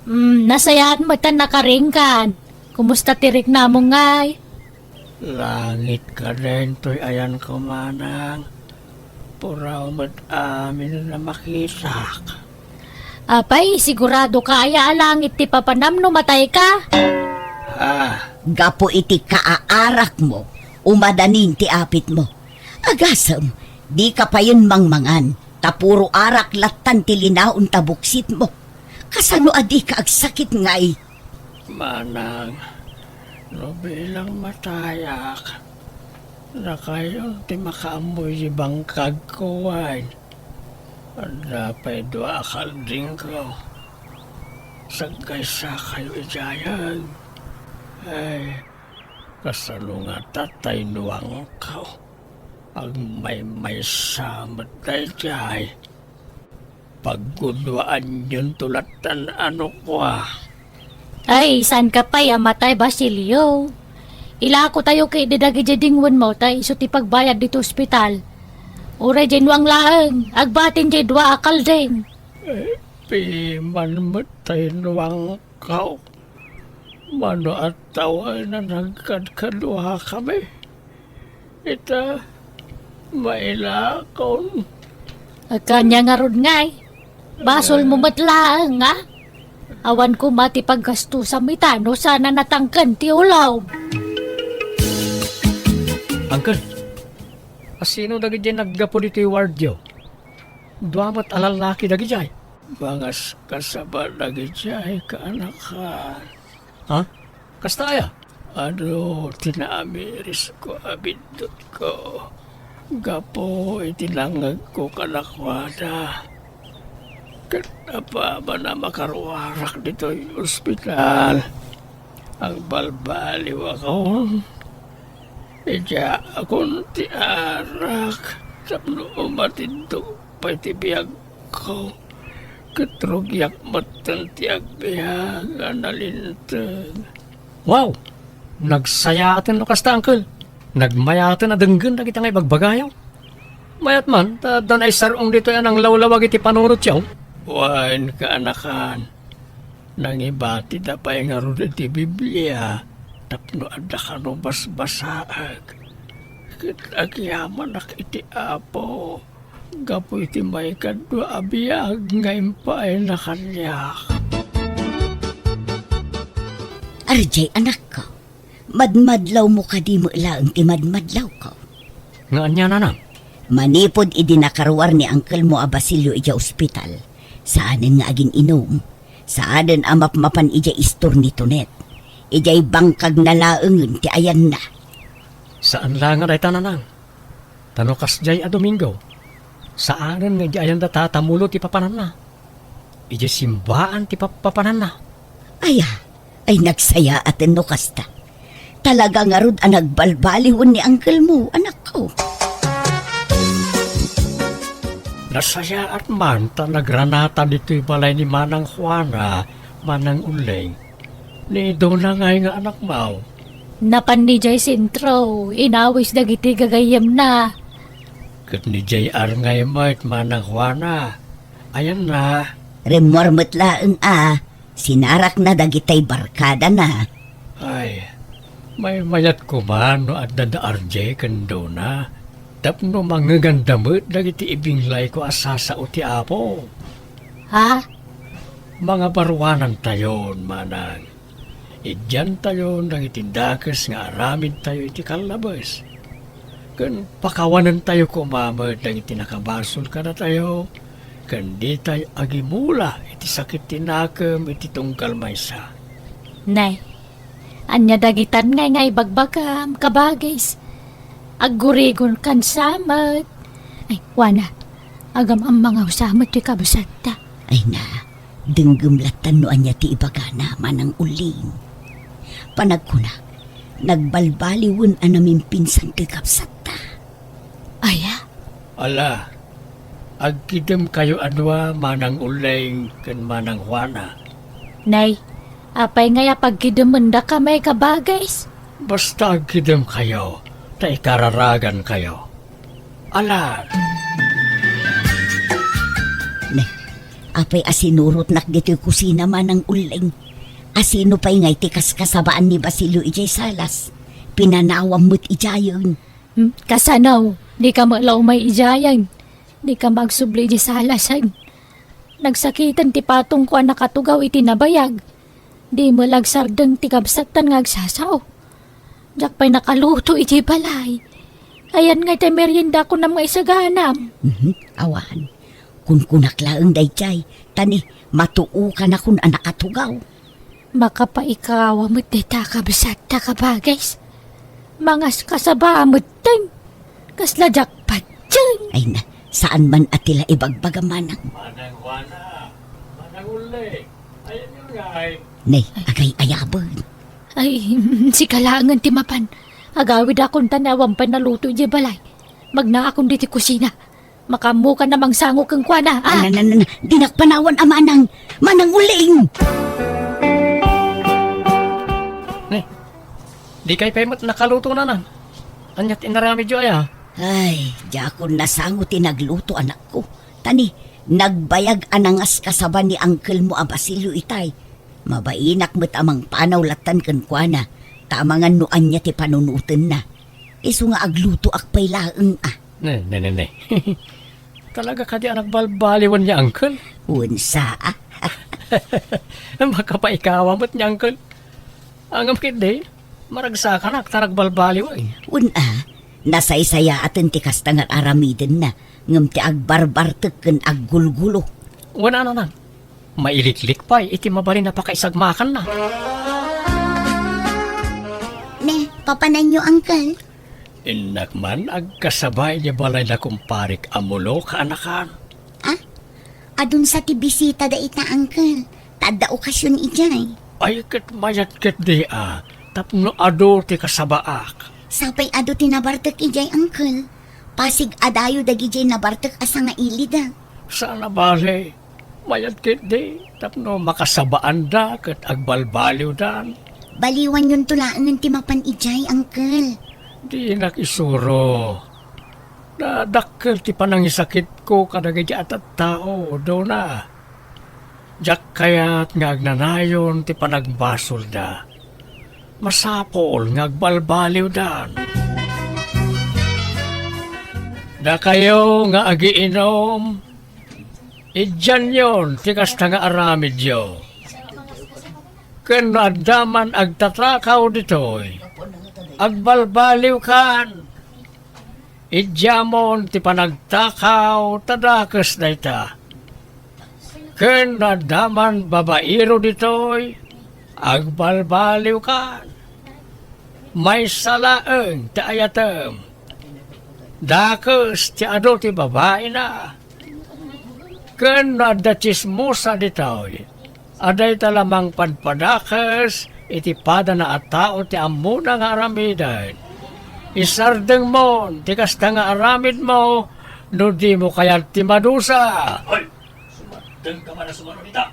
Hmm, nasayaat met a nakaringgan. Kumusta ti riknamo ngay? Langit kadin toy ayanko, manang. Puraw met amin a makitak. Apay, sigurado ka aya a langit ti papanam no matay ka? Ah. Gapu iti kaaarakmo, umadanin ti apitmo. Agasem, dika payen mangmangan, ta puro arak lattan ti linaon ta buksitmo. Kasano a dika agsakit ngay? Manang, no bilang matayak, dakayon ti makaammoy ti bangkagko wen. Adda pay dua a kaldingko. Sagkaysakayo idiayen. Ay, kasano ngata tay nuangko? Agmaymaysa met daydiay. Pagguduaanyonto lattan a nukua. Ay, saan ka pay a matay, Basilio? Ilakotayo ketdi dagidiay dingwenmo ta isu ti pagbayad ditoy ospital. Uray diay nuang laeng, agbatin diay dua a kalding. Eh, piman met tay nuangko. Mano a tawen a nagkadkaduakami? Ita, mailakon. Ania ngarud ngay? Basolmo met laeng, a? Awan koma ti paggastusam ita no saan a natangken ti ulom. Uncle, asino dagidiay naggapu ditoy wardyo? Dua met a lallaki dagidiay. Mangaskasaba dagidiay, kaanakan. Ha? Kasta aya? Adu ti naamirisko a biddutko gapu iti nangngegko kadakuada. Ket apaman a makaruarak ditoy ospital, agbalbaliwakon. Idiaakon ti arak tapno umatidto pay ti biagko, ket rugiak metten ti agbiag a nalinteg. Wow! Nagsayaaten no kasta, Uncle. Nagmayaaten a denggen dagiti nga ibagbagayo. Mayat man, ta adda naisar-ong ditoy a nanglawlawag iti panunotyo. Wen, kaanakan, nangibatida pay ngarud iti Biblia tapno adda kano basbasaek. Ket agyamanak iti Apo gapu iti maikadua a biag nga impayna kaniak. Ardiay, anakko, madmadlawmo kadi met laeng ti madmadlawko? Nga ania, nanang? Manipud idi nakaruar ni angkelmo a Basilio idiay ospital, saanen nga agin-inum, saanen a mapmapan idiay istor ni Tonet. Idiay bangkagna laengen ti ayanna. Saan la nga dayta, nanang. Ta no kasdiay a Domingo, saanen nga idiay ayanda tatamulo ti papananna. Idiay simbaan ti pappapananna. Aya, ay nagsayaaten no kasta. Talaga ngarud a nagbalbaliwen ni angkelmo, anakko. Nasayaat man ta nagranata ditoy balay ni Manang Juana, Manang Uling. Ni Dona ngay nga anakmo? Napan idiay sentro, inawis dagiti gagayyemna. Ket ni J R ngay met, Manang Juana. Ayanna? Rimmuar met laeng a, sinarakna dagitay barkadana. Ay, maymayat koma no adda da R J ken Dona, tapno mangngeganda met dagiti ibinglayko a sasao ti Apo. Ha? Mangabaruanantayon, manang. Idiantayon dagiti dakes nga aramidtayo iti kallabes. Ken pakawanentayo koma met dagiti nakabasol kadatayo, ken ditay agimula iti sakit ti nakem iti tunggal maysa. Nay, ania dagitan ngay nga ibagbagam, kabagis? Aggurigonkan sa met. Ay, wana, agam-ammangawsa met ti kabsatta. Ay na, Denggem lattan no ania ti ibagana, Manang Uling. Panagkunak, nagbalbaliwen a namimpinsan ti kabsatta. Aya? Ala, agkidemkayo a dua, Manang Uling ken Manang Juana. Nay, apay ngay a pagkidemendakami, Kabagis? Basta agkidemkayo, ta ikararagankayo. Alan. Ne, apay a sinurotnak ditoy kusina, Manang Uling? Asino pay ngay ti kaskasabaan ni Basilio idiay salas? Pinanawam met idiayen. Hmm, kasano? Dika met la umay idiayen. Dika met agsubli idiay salasen. Nagsakiten ti patongko a nakatugaw iti nabayag. Di met la agsardeng ti kabsattan nga agsasao. Diak pay nakaluto iti balay. Ayan ngay ti merienda kunam nga isaganam? Mhm, awan. Kunkunak laeng daydiay, ta ni, matuokanakon a nakatugaw. Makapaikawa met dayta a kabsatta, Kabagis. Mangaskasaba metten. Kasla diak patien. Ay na, saan man a ti la ibagbaga, Manang. Manang Juana, Manang Uling, ayanyo ngay. Ne, agay-ayaben. Ay, sika laengen ti mapan. Agawidakon ta ni awan pay naluto idiay balay. Magnaakon ditoy kusina. Makaammokan a mangsango kenkuana, a? Na, na, na, na. Dinak panawan a, Manang. Manang Uling! Ne, dikay pay met nakaluto, Nanang. Ania ti inaramidyo aya? Ay, diakon nasango ti nagluto, anakko. Ta ni, nagbayag a nangaskasaba ni angkelmo a Basilio itay. Mabainak met a mangpanaw lattan kenkuana, ta amangan no ania ti panunotenna. Isu nga aglutoak pay laeng, a. Ne, ne, ne, ne. Talaga kadi a nagbalbaliwen ni angkel? Wen sa, a. Makapaikawa met ni angkel. Ngem ketdi, maragsakanak ta nagbalbaliw, ay. Wen a, nasaysayaaten ti kasta nga aramidenna, ngem ti agbarbartek ken aggulgulo. Wen a, Nanang, mailiklik pay iti mabalin a pakaisagmakanna. Ne, papananyo, Uncle? Innak man agkasaba idiay balay da kumparek a Mulo, kaanakan. Ah? Adun sa ti bisita dayta, Uncle. Ta adda okasion idiay. Ay, ket mayat ketdi a, tapno adu ti kasabaak. Sapay adu ti nabartek idiay, Uncle. Pasig a dayo dagidiay nabartek a sangailida. Saan a bale, mayat ketdi, tapno makasabaanda ket agbalbaliwdan. Baliwanyonto laengen ti mapan idiay, Uncle. Dinak isuro. Nadakkel ti panangisakitko kadagiti a tattao, Dona. Diak kayat nga agnanayon ti panagbasolda. Masapul nga agbalbaliwdan. Dakayo nga agiinom, idianyon ti kasta nga aramidyo. Ken no adda man agtatakaw ditoy, agbalbaliwkan. Idiamon ti panagtakaw, ta dakes dayta. Ken no adda man babaero ditoy, agbalbaliwkan. Maysa laeng ti ayatem. Dakes ti adu ti babaina. Ken no adda tsismosa ditoy, a dayta la mangpadpadakes iti padana a tao ti ammona nga aramiden. Isardengmon ti kasta nga aramidmo no dimo kayat ti madusa. Hoy! Sumardengka man a sumano dita.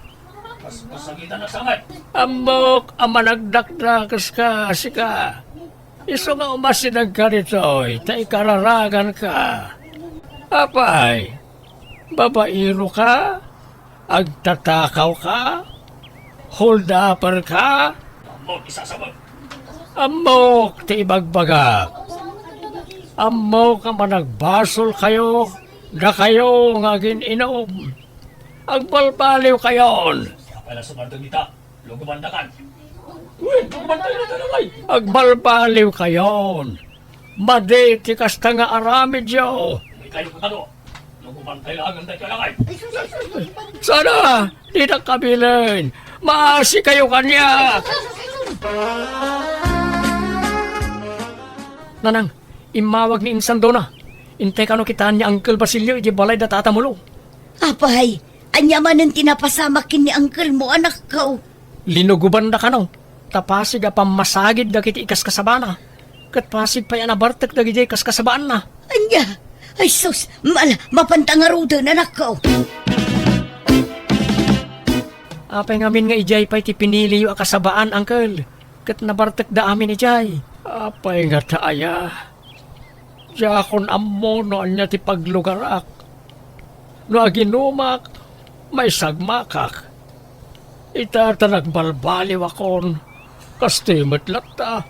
Paspasagitan a sanget. Ammok a managdakdakeska, sika. Isu nga umasidegka ditoy, ta ikararaganka. Apay, babaero ka? Agtatakaw ka? Hold-upper ka? Ammok, isasabot. Ammok ti ibagbagak. Ammok a managbasol kayo, dakayo nga agin-inom. Agbalbaliw kayon. Apay la sumardeng ita? Lugubandakan. Uy, lugubandakan ita, ay. Agbalbaliw kayon. Madi ti kasta nga aramidyo. Ikayo kakado. Lugubantay laeng daytoy langay. Sana, dinak kabilen. Maasi kayo kaniak. Nanang, immawag ni Insan Dona. Intay kano kitaan ni Uncle Basilio iti balay da Tata Mulo. Apay, Ania manen ti napasamak ken ni uncle mo, anakko? Linugobanna kano, ta pasig a pammasagid dagiti ikaskasabana. Ket pasig pay a nabartek dagidiay kaskasabaanna. Ania? Ay sus, mal-, mapanta ngaruden, anakko. Apay ngamin nga idiay pay ti piniliyo a kasabaan, uncle? Ket nabartekda amin idiay. Apay ngata aya? Diakon ammo no ania ti paglugarak. No aginumak, maisagmakak. Ita ta nagbalbaliwakon, kastoy met latta.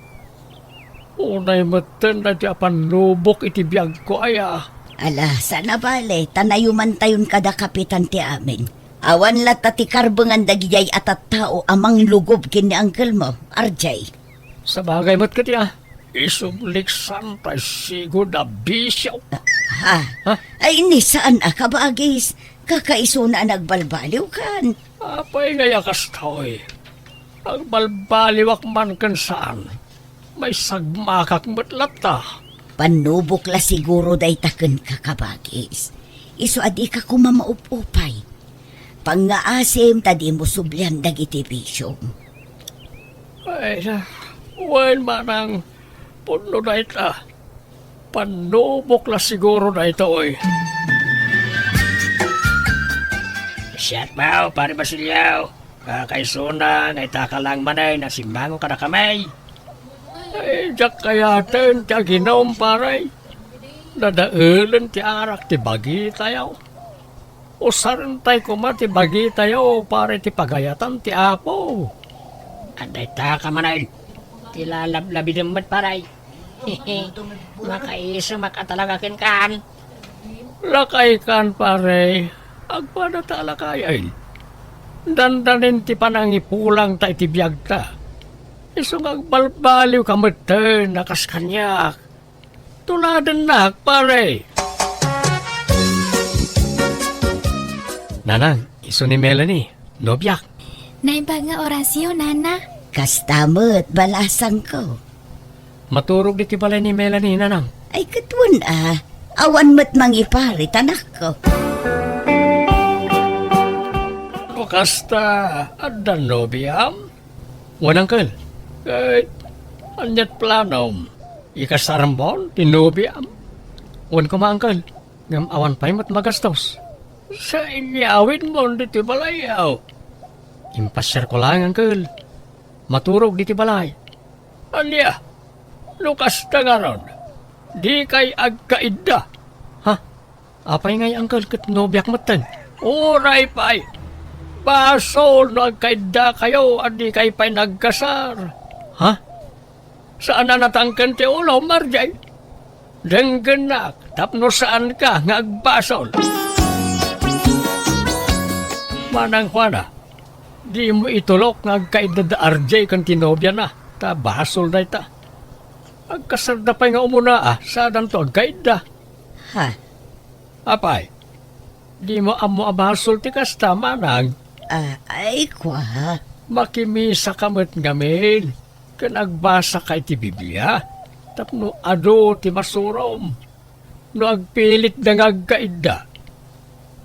Unay metten daytoy a pannubok iti biagko aya. Ala, saan a bale, ta nayumantayon kada kapitan ti amin. Awan latta ti karbengan dagidiay a tattao a manglugob ken ni uncle mo, R J. Sabagay met ketdi a, isubliksan tay sigud a bisio. Ha? Ha? Ay, ni saan a kabagis. Kakaisuna a nagbalbaliwkan. Apay ngay a kastoy? Agbalbaliwak man ken saan, maisagmakak met latta. Pannubok la siguro dayta kenka, kabagis. Isu a dika koma maup-upay. Pangngaasim ta dimo sublian dagiti bisiom. Ay, wen manang, pudno dayta. Pannubok la siguro daytoy. Siak, Pare Basilio. Kakaisuna nga itaka lang manen a simmango kadakami. Ay, diak kayaten ti aginum, pare. Nadaelen ti arak ti bagitayo. Usarentay koma ti bagitayo, pare, ti pagayatan ti Apo. Adda itaka manen ti lalablabidem met, pare. Makaisumak a talaga kenkan. Lakaykan, pare. Agpada ta a lakayen. Dandanin ti panangipulangta iti biagta. Isu nga agbalbaliwka metten a kas kaniak. Tuladennak, pare. Nanang, isu ni Melanie, nobiak. Naimbag nga orasyo, nana. Kasta met, balasangko. Maturog ditoy balay ni Melanie, nanang. Ay, ket wen a. Awan met mangipar ita, anakko. No kasta, adda nobiam? Wen, uncle. Ket, aniat planom? Ikasarmon ti nobiam? Wen koma, uncle. Ngem awan pay met magastos. Sa inyawidmon ditoy balay, aw? Impasiarko laeng, uncle. Maturog ditoy balay. Ania? No kasta ngarud, dikay agkaidda. Ha? Apay ngay, uncle, ket nobiak metten? Uray pay. Basol no agkaiddakayo a dikay pay nagkasar. Ha? Saan a natangken ti ulom, R J? Denggennak tapno saanka nga agbasol. Manang Juana, dimo itulok nga agkaidda da R J ken ti nobiana, ta basol dayta. Agkasarda pay nga umuna a, saanto agkaidda. Ha? Apay, dimo ammo a basol ti kasta, manang? Ah, ay, kua. Makimisaka met ngamin, ken agbasaka iti Biblia, tapno adu ti masurom. No agpilitda nga agkaidda,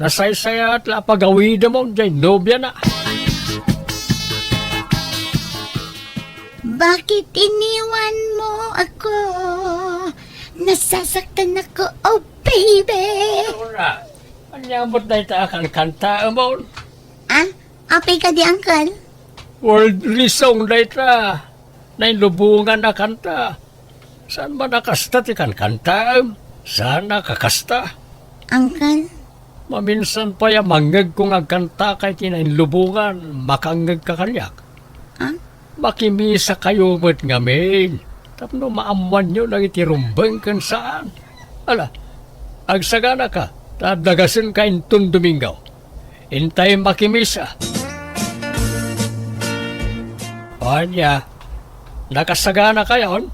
nasaysayat la a pagawidem diay nobiana. Bakit iniwan mo ako? Nasasaktan ako, oh baby. Laura, ania met dayta a kankantaemon? Ah, apay kadi, uncle? World song dayta. Nainlubongan a kanta. Saan man a kasta ti kankantaem? Saan a kakasta? Uncle? Maminsan pay a mangngegko nga agkantaka iti nainlubongan, makangngegka kaniak? Ah? Makimisakayo met ngamin, tapno maammoanyo dagiti rumbeng ken saan. Ala, agsaganaka, ta adda gasenka inton Domingo. Intay makimisa. Ania, nakasaganakayon?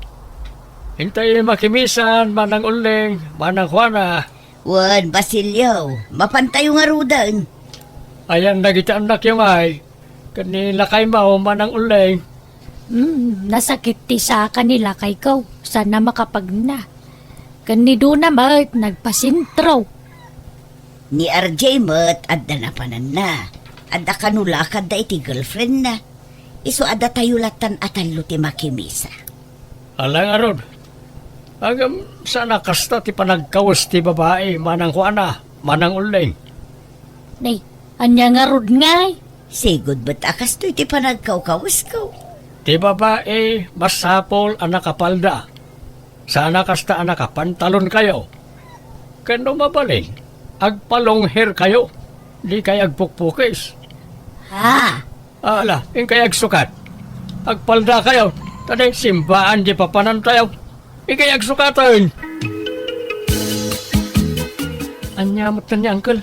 Intay makimisan, Manang Uling, Manang Juana. Wen, Basilio, mapantayo ngaruden. Ayan dagiti annakyo ngay, ken ni lakaymo, Manang Uling. Hmm, nasakit ti saka ni lakayko, saan a makapagna. Ken ni Dona met, nagpasentro. Ni R J met adda napananna. Adda kano lakadda iti girlfriendna. Isu a datayo lattan a tallo ti makimisa. Ala ngarud, ngem saan a kasta ti panagkawes ti babai manang kuana, manang ulleng. Nay, ania ngarud ngay? Sigud met a kastoy ti panagkawkawesko. Ti babai, masapul a nakapalda. Saan a kasta a nakapantalonkayo. Ken no mabalin, agpalongherkayo. Dikay agpukpukis. Ha? Ala, inkay agsukat. Agpaldakayo, ta di simbaan di papanantayo. Inkay agsukaten. Ania metten ni Uncle?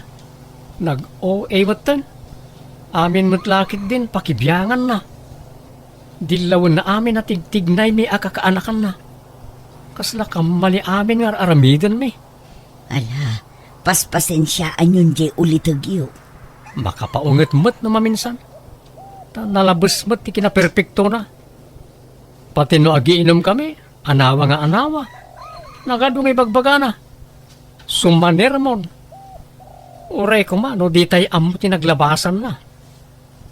Nag-O A metten. Amin met lakit din, pakibianganna. Dillawenna amin a tigtignaymi a kakaanakanna. Kasla kamma ni amin nga ar-aramidenmi. Ala, paspasensiaanyon jay ulitegyo. Makapaunget met no maminsan. Ta nalabes met ti kinaperpektona. Pati no agiinumkami, anawa nga anawa. Nagadu nga ibagbagana. Sumanermon. Uray koma no ditay ammo ti naglabasanna.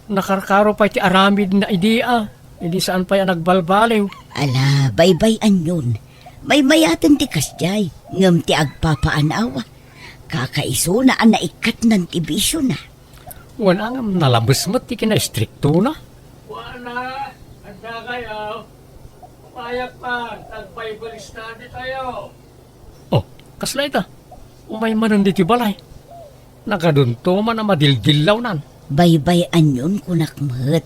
Nakarkaro pay ti aramidna idi a, idi saan pay a nagbalbaliw. Ala, baybay-anyon. Maymayaten ti kasdiay, ngem ti agpapaanawa. Kakaisuna a naikkatnan ti bisiona. Wen, ngem nalabes met ti kinaistriktona. Kuana, adda kayo. Umayak man, agbaybalista ditayo. Oh, kasla ita? Umay manen ditoy balay. Nagadunto man a madildillawnan. Baybay-anyon kunak met.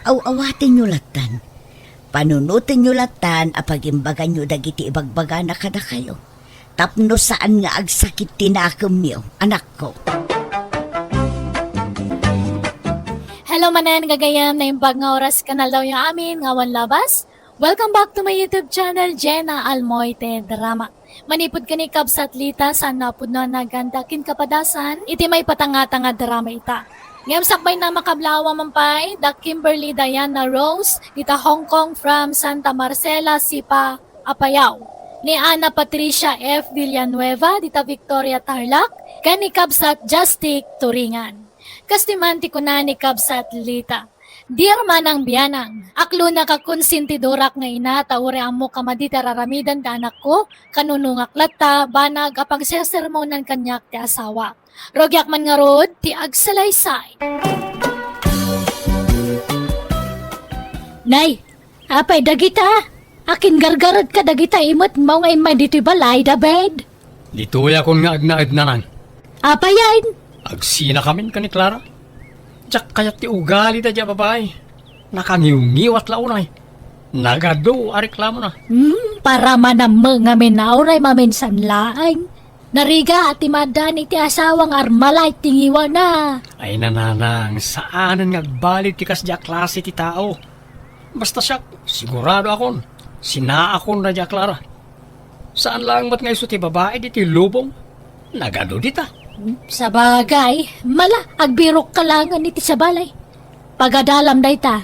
Aw-awatenyo lattan. Panunotenyo lattan a pagimbaganyo dagiti ibagbagana kadakayo. Tapno saan nga agsakit ti nakemyo, anakko. Hello manen, gagayem, naimbag nga oras kan aldawyo amin nga awan labas. Welcome back to my YouTube channel, Jenna Almoite Drama. Manipud ken ni Kabsat Lita, saan a pudno a nagan ti akin kapadasan iti maipatangtang a drama ita. Ngem sakbay na, makablawa man pay da Kimberly Diana Rose, dita Hong Kong from Santa Marcela, Sipa, Apayao. Ni Ana Patricia F Villanueva, dita Victoria, Tarlac, ken ni Kabsat Justic Turingan. Kastoy man ti kuna ni Kabsat Lita. Dear Manang Bianang, aklona a konsintidorak nga ina ta uray ammok a madi ti ar-aramiden ti anakko, kanunongak latta, banag a pagsersermonan kaniak ti asawak. Rugiak man ngarud ti agsalaysay. Nay, apay dagita? Akin gargaredka dagita imet maw nga immay ditoy balay, David? Ditoyakon nga agnaednanan. Apayen? Agsinakamin ken ni Clara. Diak kayat ti ugali daydiay a babai. Nakangiwngiwat la unay. Nagadu a reklamona. Hmm, para manammo ngamin a uray maminsan laeng. Narigat ti maaddan iti asawa nga armalay ti ngiwana. Ay, nanang, saanen nga agbalin ti kasdiay a klase ti tao. Basta siak, siguradoakon, sinaakon daydiay a Clara. Saan laeng met nga isu ti babai ditoy lubong. Nagadu dita. Sabagay, mala, agbirokka laengen iti sabali. Pagadalam dayta.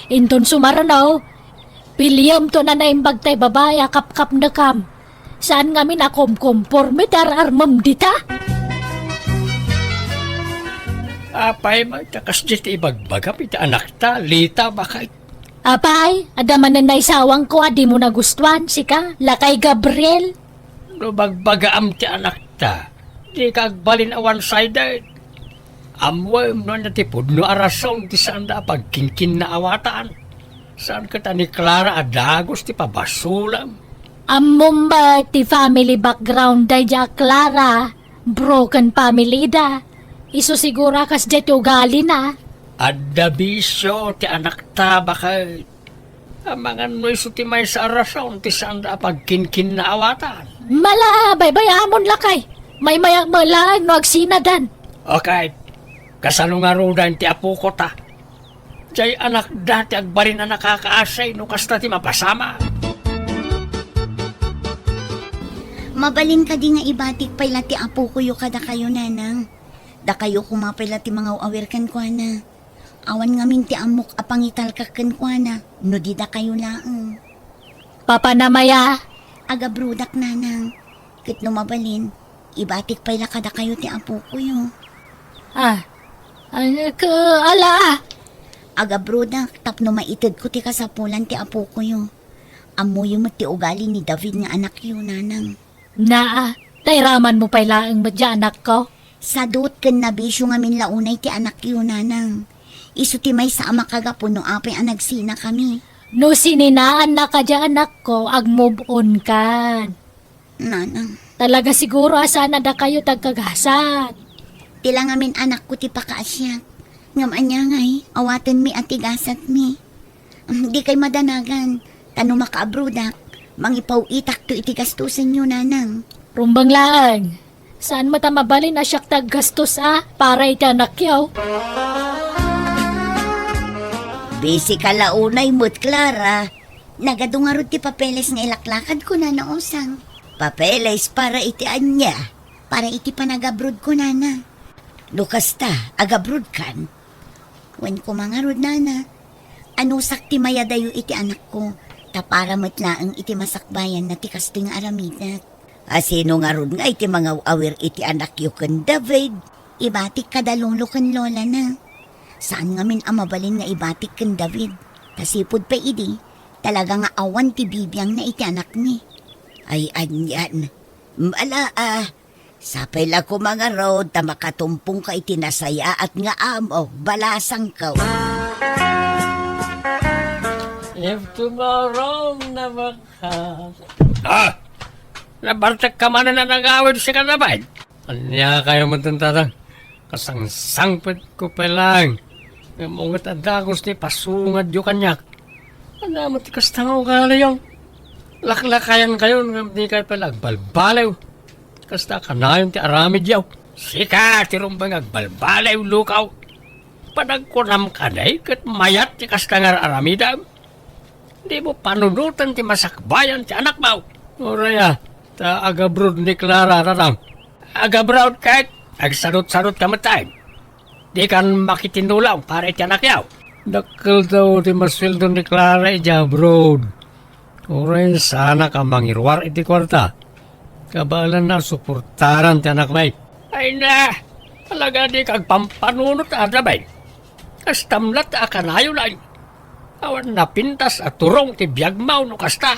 Inton sumaruno, piliyemto a naimbag tay babai a kapkapnekam. Saan ngamin a kumkumporme ti ar-armem dita? Apay met ta kasdiay ti ibagbagam iti anakta, Lita, baket? Apay, adda manen naisawangko a dimo nagustuan, sika, lakay Gabriel? No bagbagaam ti anakta, dika agbalin a one-sided. Ammoem no ania ti pudno a rason ti saanda a pagkinkinnaawatan. Saan ket a ni Clara a dagus ti pabasolem? Ammom met ti family background daydiay a Clara. Broken family da. Isu siguro a kasdiay ti ugalina. Adda bisio ti anakta, baket. Amangan no isu ti maysa a rason ti saanda a pagkinkinnaawatan. Mala, baybay-amon lakay. Maymayak met laeng no agsinadan. Okay. Kasano ngaruden ti apoko ta? Diay anakda ti agbalin a nakakaasay no kasta ti mapasamak. Mabalin kadi nga ibatik pay la ti apokoyo kadakayo, nanang? Dakayo koma pay la ti mangaw-awir kenkuana. Awan ngamin ti ammok a pangitalkak kenkuana no di dakayo laeng. Papanam aya? Agabrodak, nanang. Ket no mabalin, Ibatik pay la kadakayo ti apokoyo. Ah, ah, ka-, ala, ah. Agabrodak tapno maitedko ti kasapulan ti apokoyo. Ammoyo met ti ugali ni David nga anakyo, nanang. Naa, tairamanmo pay laeng met diay anakko? Sadut ken nabisio ngamin la unay ti anakyo, nanang. Isu ti maysa a makagapu no apay a nagsinakami. No sininaannaka diay anakko, ag-move on kan. Nanang. Talaga siguro a saan a dakayo ti agkagasat. Ti la ngamin anakko ti pakaasiak. Ngem ania ngay, awatenmi a ti gasatmi. Dikay madanagan, ta no makaabrodak, mangipaw-itakto iti gastusenyo, nanang. Rumbeng laeng. Saan met a mabalin a siak ti aggastos a para iti anakyo? Busy ka la unay met, Clara. Nagadu ngarud ti papeles nga ilaklakadko, Nana Osang. Papeles para iti ania? Para iti panagabrodko, nana. No kasta, agabrodkan? Wen koma ngarud, nana. Anusak ti mayadayo iti anakko, ta para met laeng iti masakbayanna ti kastoy nga aramidek. A sino ngarud nga iti mangaw-awir iti anakyo ken David? Ibatik kada lolo ken lolana. Saan ngamin a mabalin nga ibatik ken David. Ta sipud pay idi, talaga nga awan ti bibiangna iti anakmi. Ay, anian. Ala, ah, sapay la koma ngarud ta makatumpongka iti nasayaat nga amo, balasangko. If tomorrow never comes. Ah! Nabartekka manen a nagawid sika, David? Ania kayo met, tatang? Kasangsangpetko pay laeng. Ngem unget a dagus ti pasungadyo kaniak. Ania met ti kasta nga ugaliyo? Laklakayankayo ngem dikay pay la agbalbaliw. Kasta kanayon ti aramidyo. Sika ti rumbeng agbalbaliw, lukaw. Panagkunam kadi ket mayat ti kasta nga ar-aramidem? Dimo panunoten ti masakbayan ti anakmo. Uray a, ta agabrod ni Clara, tatang. Agabrod ket agsadutsadutka met, tay. Dikan makitinulong para iti anakyo. Dakkel daw ti masueldo ni Clara idiay abroad. Uray saanak a mangiruar iti kuarta. Kabaelanna a suportaran ti anakmi. Ay na, talaga dika agpampanunot a, David. Kastam latta a kanayon, ay. Awan napintas a turong ti biagmo no kasta.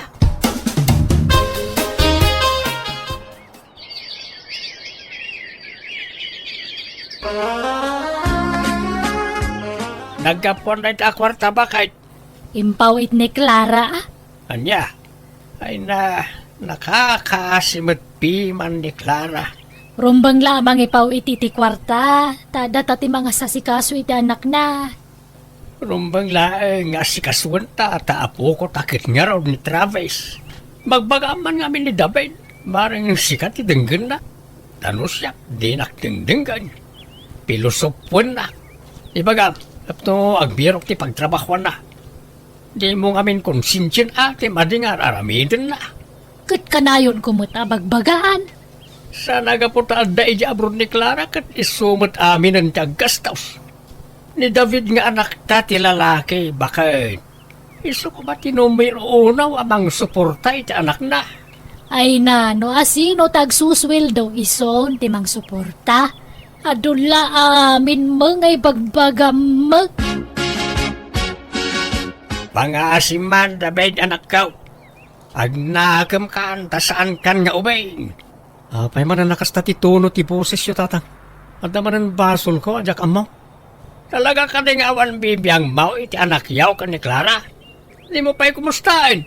Naggapuan dayta a kuarta, baket. Impaw-it ni Clara, a? Ania? Ay na, nakakaasi met piman ni Clara. Rumbeng la a mangipaw-it iti kuarta, ta adda ti mangasasikaso iti anakna. Rumbeng laeng nga asikasuenta ta apoko ta ket ngarud ni Travis. Magbagam man ngamin ni David, bareng sika ti denggenna. Ta no siak, dinak dengdenggen. Pilosopoennak. Ibagam, tapno agbirok ti pagtrabahoanna. Dimo ngamin konsensian a ti madi nga ar-aramidenna. Ket kanayonko met a bagbagaan. Saan a gapu ta adda idiay abroad ni Clara ket isu met aminen ti aggastos. Ni David nga anakta ti lalaki, baket. Isu koma ti numero uno a mangsuporta iti anakna. Ay na, no asino ti agsusueldo, isun ti mangsuporta. Adu la amin met nga ibagbagam met. Pangaasim man, David, anakko. Agnakemkan ta saankan nga ubing. Apay manen a kasta ti tono ti bosesyo, tatang? Adda manen basolko a diak ammo? Talaga kadi nga awan bibiangmo iti anakyo ken ni Clara? Dimo pay kumustaen?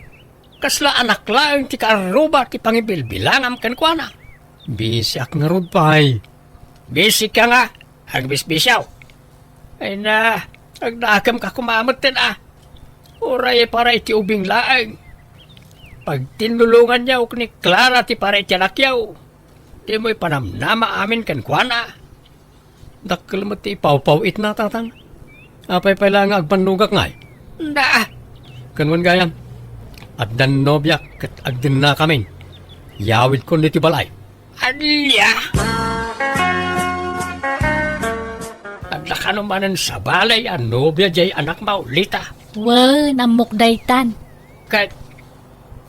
Kasla anak laeng ti kaarruba ti pangibilbilangam kenkuana. Bisiak ngarud pay. Bisika nga, agbisbisiaw. Ay na, agdakemka koma metten a. Uray para iti ubing laeng. Pagtinnulonganyo ni Clara ti para iti anakyo. Dimo ipanamnama amin kenkuana. Dakkel met ti ipawpaw-itna, tatang. Apay pay la nga agpannugak ngay? Da! Ken wen gayam, addan nobiak ket agdennakamin. Yawidkon ditoy balay. Ania? Adda kano manen sabali a nobia diay anakmo, Lita? Wen, ammok daytan. Ket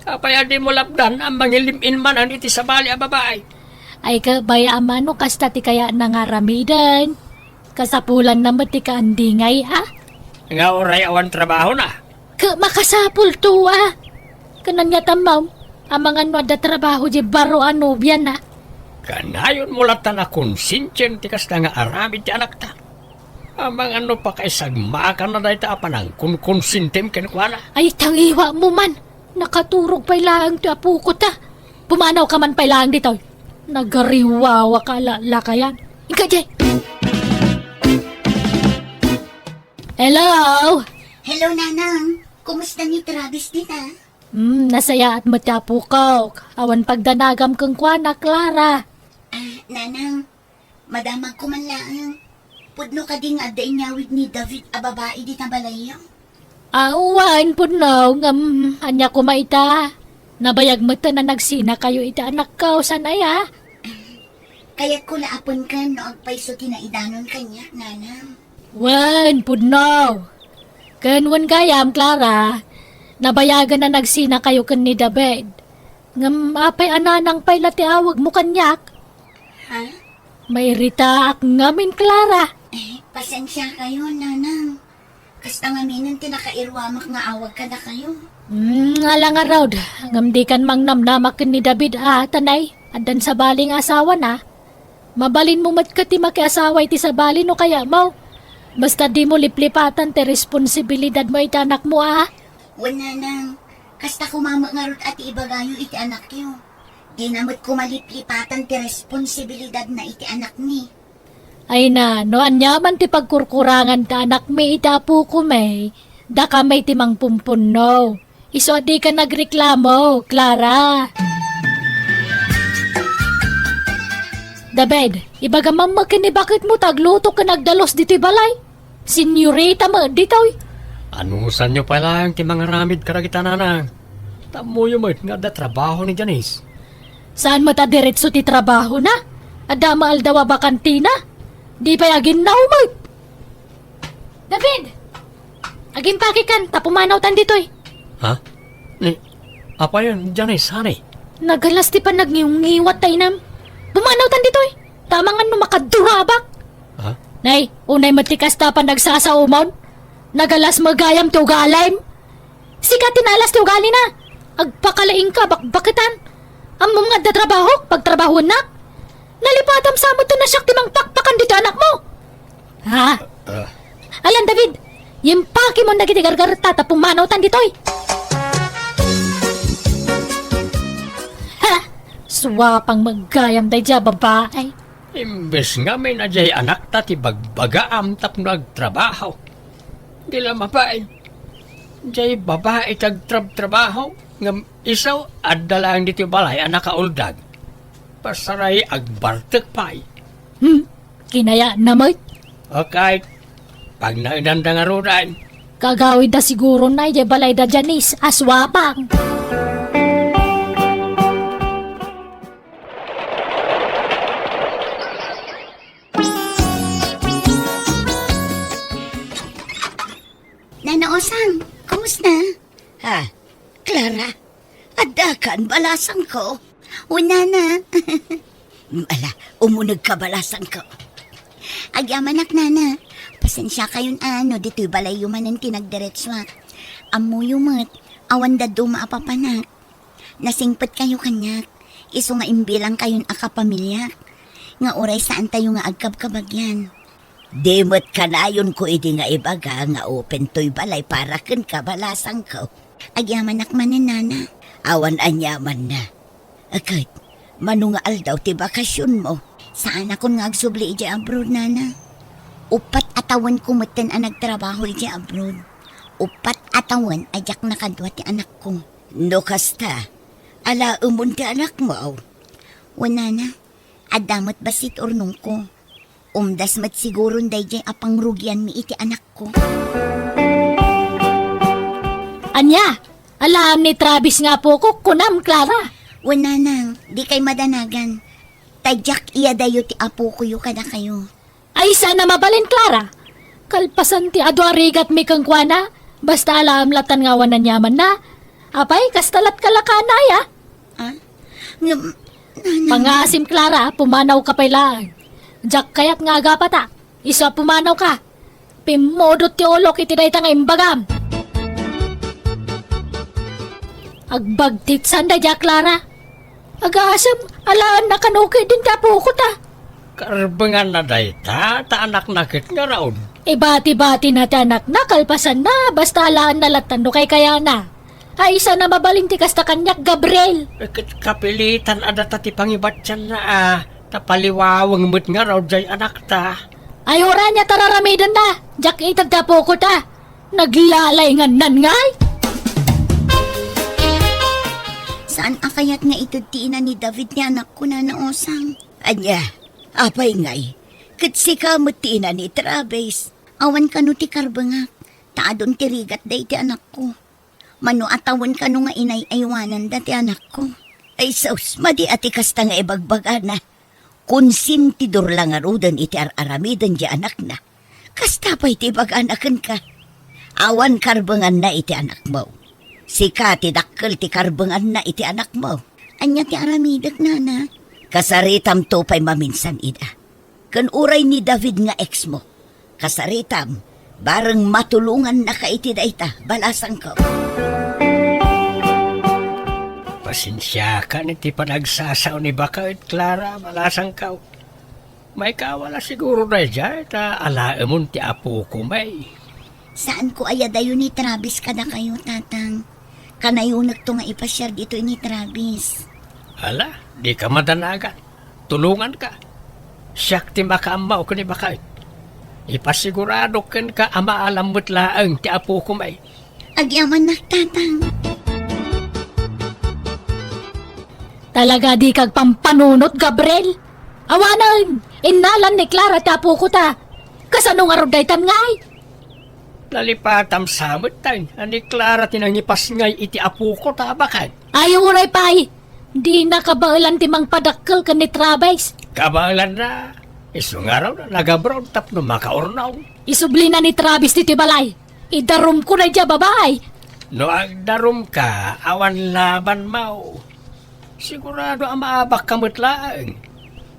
apay a dimo lapdan a mangilim-in manen iti sabali a babai? Ay, kabay a mano kasta ti kayatna nga aramiden. Kasapulanna met ti kaandingay, a? Nga uray awan trabahona. Ket makasapulto, a? Ket ania tammaw, amangan no adda trabaho diay baro a nobiana? Kanayonmo latta a konsensiam ti kasta nga aramid ti anakta. Amangan no pakaisagmakanna dayta a panangkonkonsentim kenkuana. Ay, tangiwakmo man. Nakaturog pay laeng ti apoko ta. Pumanawka man pay laeng ditoy. Nagariwawaka a lakayan. Inka, Jay. Hello? Hello, Nanang. Kumusta ni Travis dita? Hmm, nasayaat met ti apokak. Awan pagdanagam kenkuana, Clara. Ah, Nanang, madamagko man laeng. Pudno kadi nga adda inyawid ni David a babai dita balayyo? Ah, wen, pudno, ngem ania koma ita? Nabayag met a nagsinakayo iti anakko, saan aya? Kayatko la a penken no agpayso ti naidanon kaniak, Nanang. Wen, pudno. Ken wen gayam, Clara, nabayagen a nagsinakayo ken ni David. Ngem apay a Nanang pay la ti awagmo kaniak? Ha? Mairitaak ngamin, Clara. Eh, pasensiakayon, Nanang. Kasta ngaminen ti nakairuamak nga awag kadakayo. Hmm, ala ngarud, ngem dikan mangnamnama ken ni David a, tanay, addan sabali nga asawana. Mabalinmo met ket ti makiasawa iti sabali no kayatmo. Basta dimo liplipatan ti responsibilidadmo iti anakmo, a. Wen, Nanang, kasta koma met ngarud a ti ibagayo iti anakyo. Dina met koma liplipatan ti responsibilidadna iti anakmi. Ay na, no ania man ti pagkurkurangan ti anakmi iti apokami, dakami ti mangpumpunno. Isu a dika nagreklamo, Clara. David, ibagam man ken ni baketmo ta agluto ken agdalus ditoy balay. Senyorita met ditoy. Anusanyo pay laeng ti mangaramid kadagita, Nanang. Ammoyo met nga adda trabaho ni Janice. Saan met a diretso ti trabahona? Adda maaldaw a bakantina? Di pay aginnaw met. David! Agimpakekan, ta pumanawtan ditoy. Ha? Ni, apayon, Janice, honey? Nagalas ti pannagniwngiwat ta inam. Pumanawtan ditoy. Ta amangan no makadurabak. Ha? Nay, unay met ti kasta panagsasaomon. Nagalas met gayam ti ugalim. Sika ti naalas ti ugalina. Agpakalaingka, bakbaketan. Ammom nga adda trabahok, pagtrabahoennak. Nalipatam sa met a siak ti mangpakpakan ditoy anakmo. Ha? Ah. Alan, David, impakemon dagiti gargarta ta pumanawtan ditoy. Ha? Suapang met gayam daydiay a babai. Imbes ngamin a diay anakta ti bagbagaam tapno agtrabaho. Di la mabain. Diay babai ti agtrabtrabaho, ngem isu, adda laeng ditoy balay a nakauldag. Pasaray agbartek pay. Hmm, kinayatna met. Okay. Pagnaedanda ngaruden. Kagawidda siguro na idiay balayda Janice a suapang. Nana Osang, kumusta? Ha? Clara, addakan balasangko? O, Nana. Ala, umunegka balasangko. Agyamanak, Nana. Pasensiakayon a no ditoy balayyo manen ti nagdiretsuak. Ammoyo met, awan dadduma a papanak. Nasingpetkayo kaniak, isu nga imbilangkayon a kapamiliak, nga uray saantayo nga agkabkabagian. Di met kanayonko idi nga ibaga nga open toy balay para kenka, balasangko. Agyamanak manen, Nana. Awan aniamanna. Ket, mano nga aldaw ti bakasionmo? Saanakon nga agsubli idiay abroad, Nana. Uppat a tawenko metten a nagtrabaho idiay abroad. Uppat a tawen a diak nakadua ti anakko. No kasta, alaemon ti anakmo? Wen, Nana, adda met bassit urnongko. Umdas met siguron daydiay a pangrugianmi iti anakko. Ania? Alaem ni Travis nga apokok, kunam, Clara? Wen, Nanang, dikay madanagan. Ta diak iyadayo ti apokoyo kadakayo. Ay, saan a mabalin, Clara. Kalpasan ti adu a rigatmi kenkuana, basta alaem latan nga awan aniamanna. Apay, kasta lat kalakana, aya? Ah? Ngem, Nana. Pangaasim, Clara, pumanawka pay laeng. Diak kayat nga agapata. Isu a pumanawka. Pimmudot ti ulok iti dayta nga imbagam. Agbagtit sanda dia, Clara. Agasem, alaenna kano ketdin ti apokota. Karbenganna dayta, ta anakna ket ngarud. Ibati-batina ti anakna, kalpasanna, basta alaenna latta no kaykayana. Ay, sana mabalin ti kasta kaniak, Gabriel. Eh, ket kapilitan a data ti pangibatianna, a, ta paliwaweng met ngarud jay anakta. Ay, uray ania ta raramidenna, diak ited ti apokota. Naglalaingannan ngay? Saan a kayat nga ited ti ina ni David ti anakko, Nana Osang? Ania, apay ngay? Ket sika met ti ina ni Travis. Awan kano ti karbengak, ta adun ti rigat daydi anakko. Mano a tawen kano nga inay-aywananda ti anakko. Ay sus, madi a ti kasta nga ibagbagana. Konsentidor la ngaruden iti ar-aramiden ti anakna. Kasta pay ti ibagana kenka. Awan karbenganna iti anakmo. Sika ti dakkel ti karbenganna iti anakmo. Ania ti aramidek, Nana? Kasaritamto pay maminsan ida. Ken uray ni David nga ex mo. Kasaritam, bareng matulongannaka iti dayta, balasangko. Pasensiakan iti panagsasao ni baket, Clara, balasangko. Maikawala siguro daydiay ta alaemon ti apoko, may. Saanko a yadayo ni Travis kadakayo, Tatang. Kanayonekto nga ipasiar ditoy ni Travis. Ala, dika madanagan. Tulonganka. Siak ti makaammo ken ni baket. Ipasiguradok kenka a maalam met laeng ti apoko, may. Agyamannak, Tatang. Talaga dika agpampanunot, Gabriel. Awanen, innalan ni Clara ti apokota. Kasano ngarud daytan ngay? Nalipatam sa met, tay, a ni Clara ti nangipasngay iti apokota, baket. Ay, uray pay. Dina kabaelan ti mangpadakkel ken ni Travis. Kabaelanna. Isu ngarud, nag-abroad tapno makaurnong. Isublina ni Travis ditoy balay. Idarumko daydiay a babai. No agdarumka, awan labanmo. Sigurado a maabakka met laeng.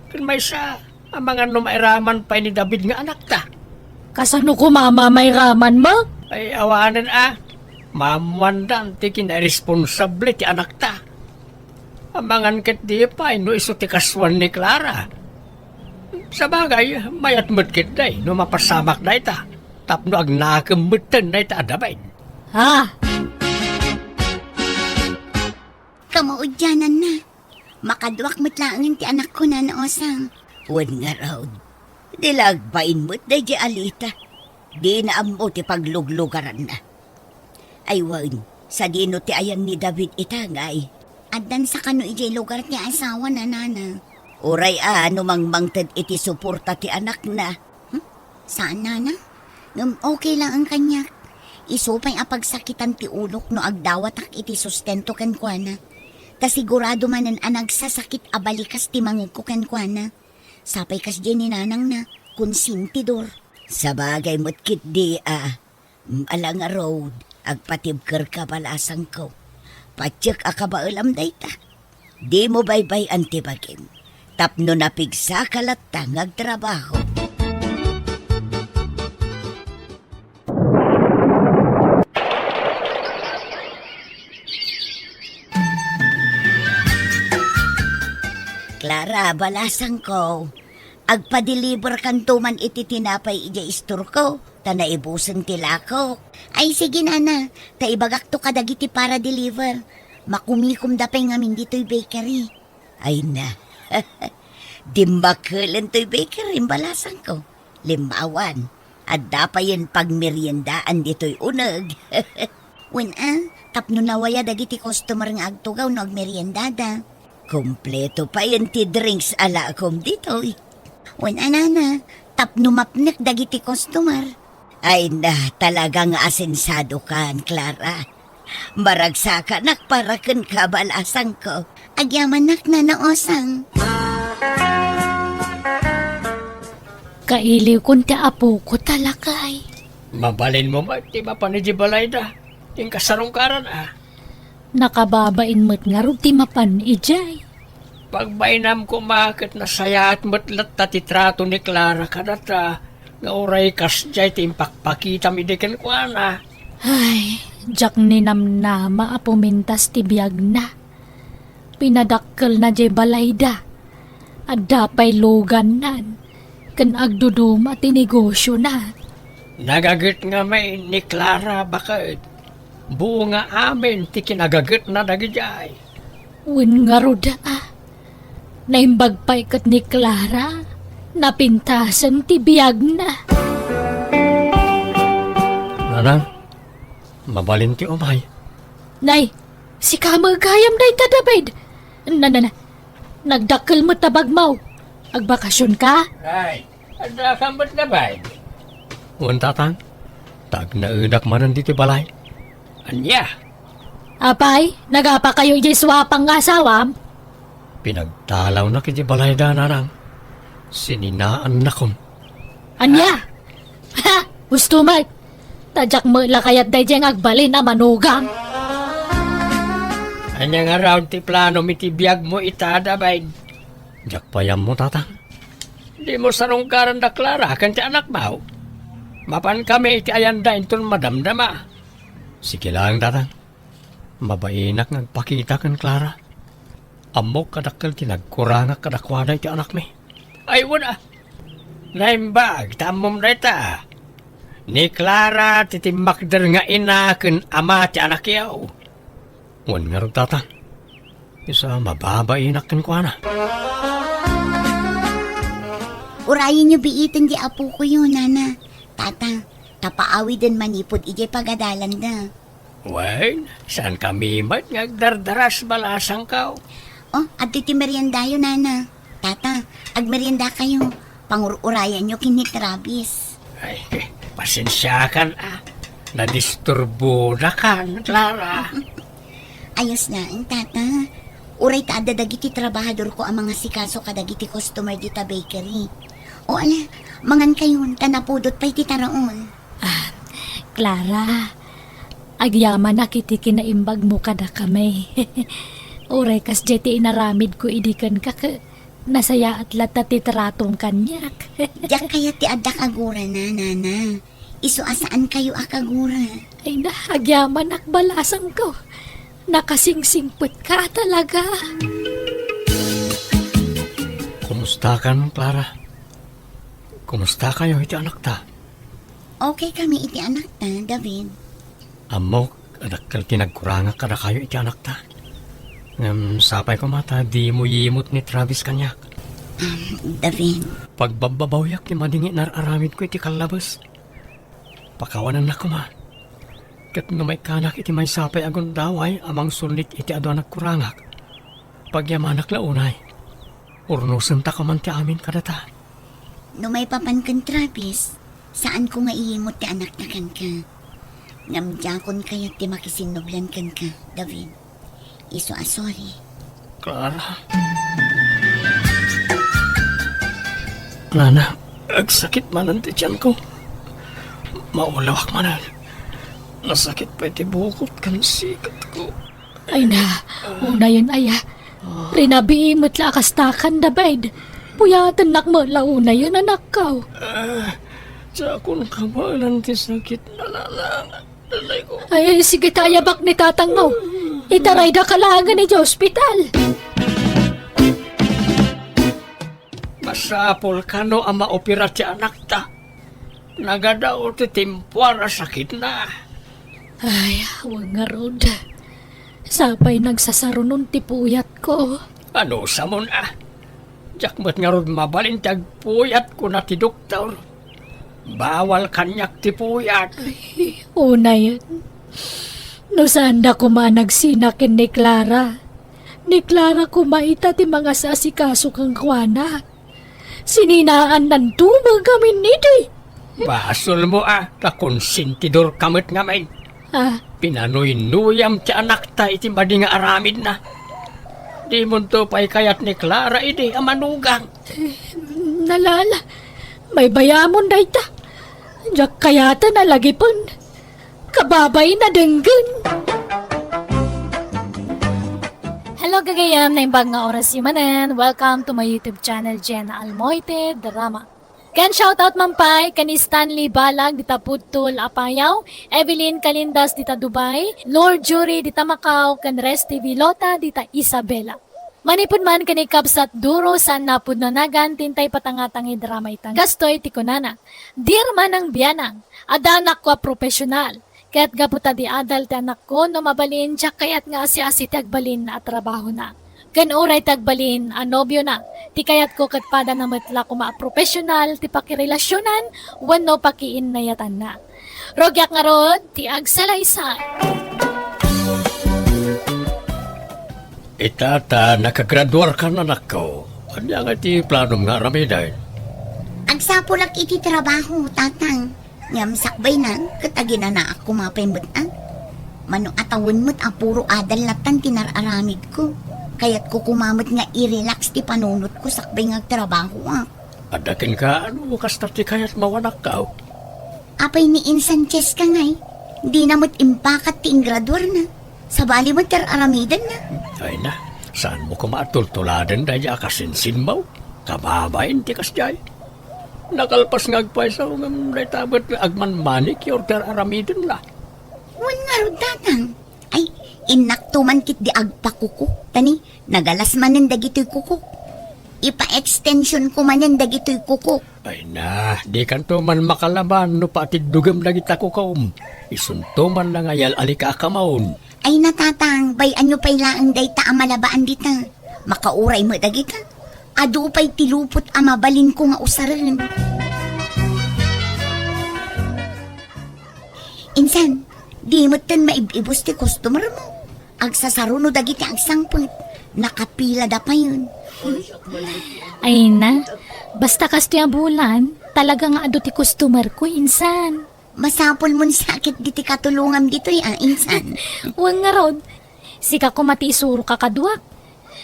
Ken maysa, amangan no mairaman pay ni David nga anakta. Kasano koma a mairamanmo? Ay, awanen a. Maammoandan ti kinairesponsable ti anakta. Amangan ketdi pay no isu ti kasuan ni Clara. Sabagay, mayat met ketdi no mapasamak dayta tapno agnakem metten dayta a David. Ha? Kamaudiananna. Makaduak met laengen ti anakko, Nana Osang. Wen ngarud, di la agbain met daydiay Alita. Dina ammo ti pagluglugaranna. Ay wen, sadino ti ayan ni David ita ngay? Addan sa kano idiay lugar ti asawana, Nana. Uray a no mangmangted iti suporta ti anakna. Hmm? Saan, Nana? Ngem okay laeng kaniak. Isu pay a pagsakitan ti ulok no agdawatak iti sustento kenkuana. Ta sigurado manen a nagsasakit a balikas ti mangegko kenkuana. Sapay kasdiay ni nanangna, konsentidor. Sabagay met ketdi a. Mm, ala ngarud, agpatibkerka, balasangko. Patiek a kabaelam dayta. Dimo baybay-an ti bagim. Tapno napigsaka latta nga agtrabaho. Clara, balasangko. Agpa-deliver kanto man iti tinapay idiay istorko, ta naibusen ti lakok. Ay, sige, Nana. Ta ibagakto kadagiti para-deliver. Makumikomda pay ngamin ditoy bakery. Ay na. Dimmakelen toy bakery, balasangko. Limmawan. Adda payen pagmeriendaan ditoy uneg. Wen a, tapno nawaya dagiti customer nga agtugaw no agmeriendada. Kompleto payen ti drinks a lakom ditoy. Wen a, Nana, tapno mapnek dagiti customer. Ay na, talaga nga asensadokan, Clara. Maragsakanak para kenka, balasangko. Agyamannak, Nana Osang. Kailiwkon ti apokota, lakay. Mabalinmo met ti mapan idiay balayda. Inka sarungkaran a. Nakababain met ngarud ti mapan idiay. Pagbainam koma ket nasayaat met latta ti trato ni Clara kadata nga uray kasdiay ti impakpakitam idi kenkuana. Ay, diak ninamnama a pumintas ti biagna. Pinadakkelna diay balayda. Adda pay lugannan ken agduduma ti negosiona. Nagaget ngamin ni Clara baket. Buo nga amin ti kinagagetna dagidiay. Wen ngarud, a, naimbag pay ket ni Clara, napintasen ti biagna. Nanang, mabalin ti umay. Nay, sika met gayam dayta, David. Na, na, na. Nagdakkel met ta bagmo. Agbakasionka? Ay, adda ka met, David. Wen, Tatang, ta agnaedak manen ditoy balay. Ania? Apay, nagapakayo idiay suapang nga asawam? Pinagtalawnak idiay balayda, Nanang. Sininaannakon. Ania? Ha? Husto met. Ta diak met la kayat daydiay nga agbalin a manugang. Ania ngarud ti planom iti biagmo ita, David? Diak pay ammo, Tatang. Dimo sarungkaran da Clara ken ti anakmo. Mapankami iti ayanda inton madamdama. Sige laeng, Tatang. Mabainak nga agpakita ken Clara. Ammok a dakkel ti nagkurangak kadakuada iti anakmi. Ay, wen a. Naimbag ta ammom dayta. Ni Clara ti timmakder nga ina ken ama ti anakyo. Wen ngarud, Tatang. Isu a mababainak kenkuana. Urayenyo biiten di apokoyo, Nana. Tata, ta paawiden manipud idiay pagadalanda. Wen, saankami met nga agdardaras, balasangko. Oh, adtoy ti meriendayo, Nana. Tata, agmeriendakayo. Pangur-urayanyo ken ni Travis. Ay, pasensiakan a. Nadisturbodakan, Clara. Ayos laeng, Tata. Uray ta adda dagiti trabahadorko a mangasikaso kadagiti customer dita bakery. O ala, mangankayon ta napudot pay ti taraon. Ah, Clara, agyamanak iti kinaimbagmo kadakami. Uray kasdiay ti inaramidko idi kenka ket nasayaat latta ti tratom kaniak. Diak kayat ti addak agurana, Nana. Isu a saankayo a kagura. Ay na, agyamanak, balasangko. Nakasingsingpetka talaga. Kumustakan, Clara? Kumustakayo iti anakta? Okay kami iti anakta, David. Ammok a dakkel ti nagkurangak kadakayo iti anakta. Ngem sapay koma ta dimo yimut ni Travis kaniak. Um, David. Pagbabbabawiak ti madi nga inar-aramidko iti kallabes. Pakawanennak koma. Ket no maikkanak iti maysa pay a gundaway a mangsunnit iti adu a nagkurangak, pagyamanak la unay. Urnosenta koman ti amin kadata. No maipapan ken Travis, saanko nga iyimut ti anakta kenka. Ngem diakon kayat ti makisinnublan kenka, David. Isu a sorry. Clara. Clara, agsakit manen ti tianko. Maulawak manen. Nasakit pay ti bukot ken siketko. Ay na, unayen aya. Rinabii met la a kastakan, David. Puyatennak met la unayen, anakko. Ah, diakon kabaelan ti sakit, nanang. Ay, sige ta, ayabak ni tatangmo. Itaraydaka laengen idiay ospital. Masapul kano a maopera ti anakta. Nagadaw ti timpuar a sakitna. Ay, awan ngarud. Sapay nagsasarunon ti puyatko. Ano, samon a? Diak met ngarud mabalin ti agpuyat, kuna ti doktor. Bawal kaniak ti puyat. Ay, unayen. No saanda koma a nagsina ken ni Clara. Ni Clara koma ita ti mangasasikaso kenkuana. Sininaannan tumeng ngamin idi. Basolmo a, ta konsentidorka met ngamin. Ah. Pinanuynuyam ti anakta iti madi nga aramidna. Dimonto pay kayat ni Clara idi a manugang. Eh, nalala, maybayamon dayta. Diak kayaten a lagipen. Kababain a denggen. Hello, gagayam, naimbag nga oras manen. Welcome to my YouTube channel, Jenna Almoite Drama. Ken shoutout man pay ken Stanley Balag dita Pudtol, Apayao, Evelyn Calindas dita Dubai, Lord Jury dita Macau, ken Resty Vilota dita Isabela. Manipud man ken ni Kabsat Duro saan napud nanagan tintay patangatang drama ita. Kastoy ti kunana, "Dear Manang Bianang, adda anakko a profesional. Ket gapu ta di adal ti anakko, no mabalin, diak kayat nga asi-asi ti agbalin a trabahona. Ken uray ti agbalin a nobiona, ti kayatko ket pada na met la koma a profesional ti pakirelasionan wenno pakiinnayatanna." Rugiak ngarud ti agsalaysay. Ita ta nakagraduarkan, anakko. Ania nga ti planom nga aramiden? Agsapulak iti trabaho, tatang. Ngem sakbayna, ket aginanaak koma pay met a. Mano a tawen met a puro adal lattan ti nar-aramidko. Kayatko koma met nga i-relax ti panunotko sakbay nga agtrabahoak. Adda kenka, no kasta ti kayatmo, anakko? Apay ni Insan Cheska ngay, dina met impakat ti ingraduarna. Sabali met ti ar-aramidenna. Ay na, saanmo koma a tultuladen daydiay a kasinsinmo? Kababain ti kasdiay. Nakalpas nga agpayso ngem dayta met agman-manicure ti ar-aramidenna. Wen ngarud, tatang. Ay, innakto man ketdi agpakuko. Tani, nagalas manen dagitoy kukok. Ipa-extensionko manen dagitoy kukok. Ay na, dikanto man makalaman no patiddugem dagita kukom. Isunto man la nga yal-alika a kamon. Ay na, tatang, bay-anyo pay laeng dayta a malabaan dita. Makauray met dagita. Adu pay ti lupot a mabalinko nga usaren. Insan, di metten maib-ibus ti customer mo. Agsasaruno dagiti agsangpet. Nakapilada payen. Ay na, basta kastoy a bulan, talaga nga adu ti customer ko, insan. Masapul mon sakit diti katulongam ditoy a, insan. Wen ngarud, sika koma ti isuroka kaduak.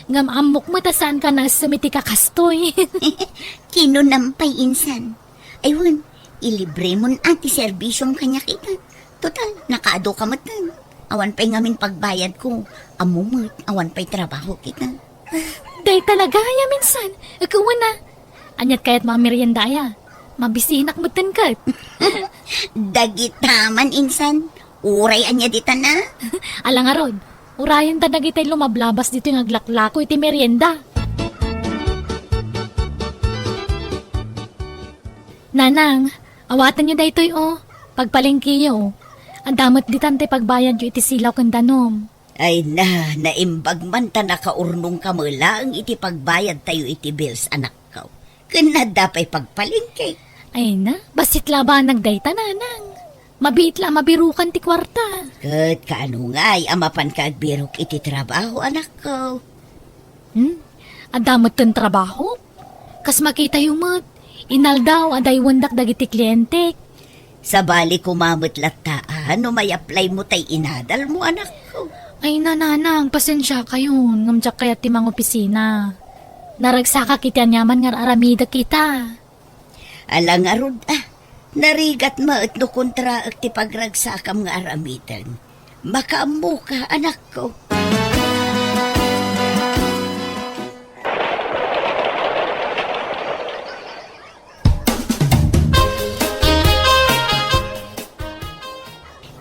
Ngem ammok met a saanka naessem iti kakastoy. Kinunam pay, insan. Ay wen, ilibremon a ti serbisyom kaniak ita. Total, nakaaduka metten. Awan pay ngamin pagbayadko. Ammo met, awan pay trabaho kita. Dayta la gayam, insan. Wen a. Aniat kayatmo a merienda aya? Mabisinak metten ket. Dagita man, insan. Uray ania ditan a? Ala ngarud, urayenta dagitay lumablabas ditoy nga aglaklako iti merienda. Nanang, awatenyo daytoy, o. Pagpalengkeyo. Adda met ditan ti pagbayadyo iti silaw ken danum. Ay na, naimbag man ta nakaurnongka met laeng iti pagbayadtayo iti bills, anakko. Ken adda pay pagpalengke. Ay na, bassit la a banag dayta, nanang. Mabiit la a mabirukan ti kuarta. Ket kaano ngay a mapanka agbirok iti trabaho, anakko? Hmm? Adda metten trabaho? Kas makitayo met, inaldaw a daywendak dagiti klientek. Sabali koma met latta a no may-apply mo tay inadal mo, anakko. Ay, nanang, pasensiakayon, ngem diak kayat ti mangopisina. Naragsakak iti aniaman nga ar-aramidek ita. Ala ngarud a, narigat met no kontraek ti pagragsakam nga aramiden. Makaammoka, anakko.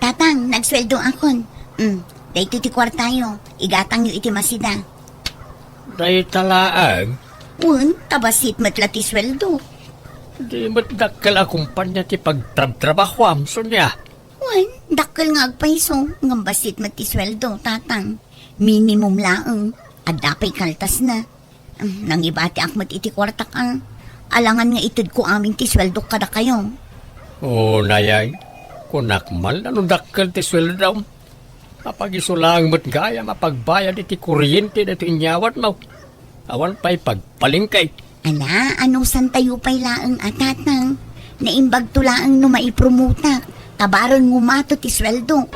Tatang, nagsueldoakon. Mm, daytoy ti kuartayo. Igatangyo iti masida. Dayta laeng? Wen, ta bassit met la ti sueldo. Di met dakkel a kumpanya ti pagtrabtrabahoam, Sonia. Wen, dakkel nga agpayso, ngem bassit met ti sueldo, tatang. Minimum laeng, adda pay kaltasna. Mm, nangibatiak met iti kuartak a. Alangan nga itedko amin ti sueldok kadakayo. O, nayay, kunak man la no dakkel ti sueldom. Apagiso laeng met gayam a pagbayad iti kuryente daytoy inyawatmo. Awan pay pagpalengke. Ala, anusantayo pay laeng a, tatang. Naimbagto laeng no maipromotak, ta bareng ngumato ti sueldo.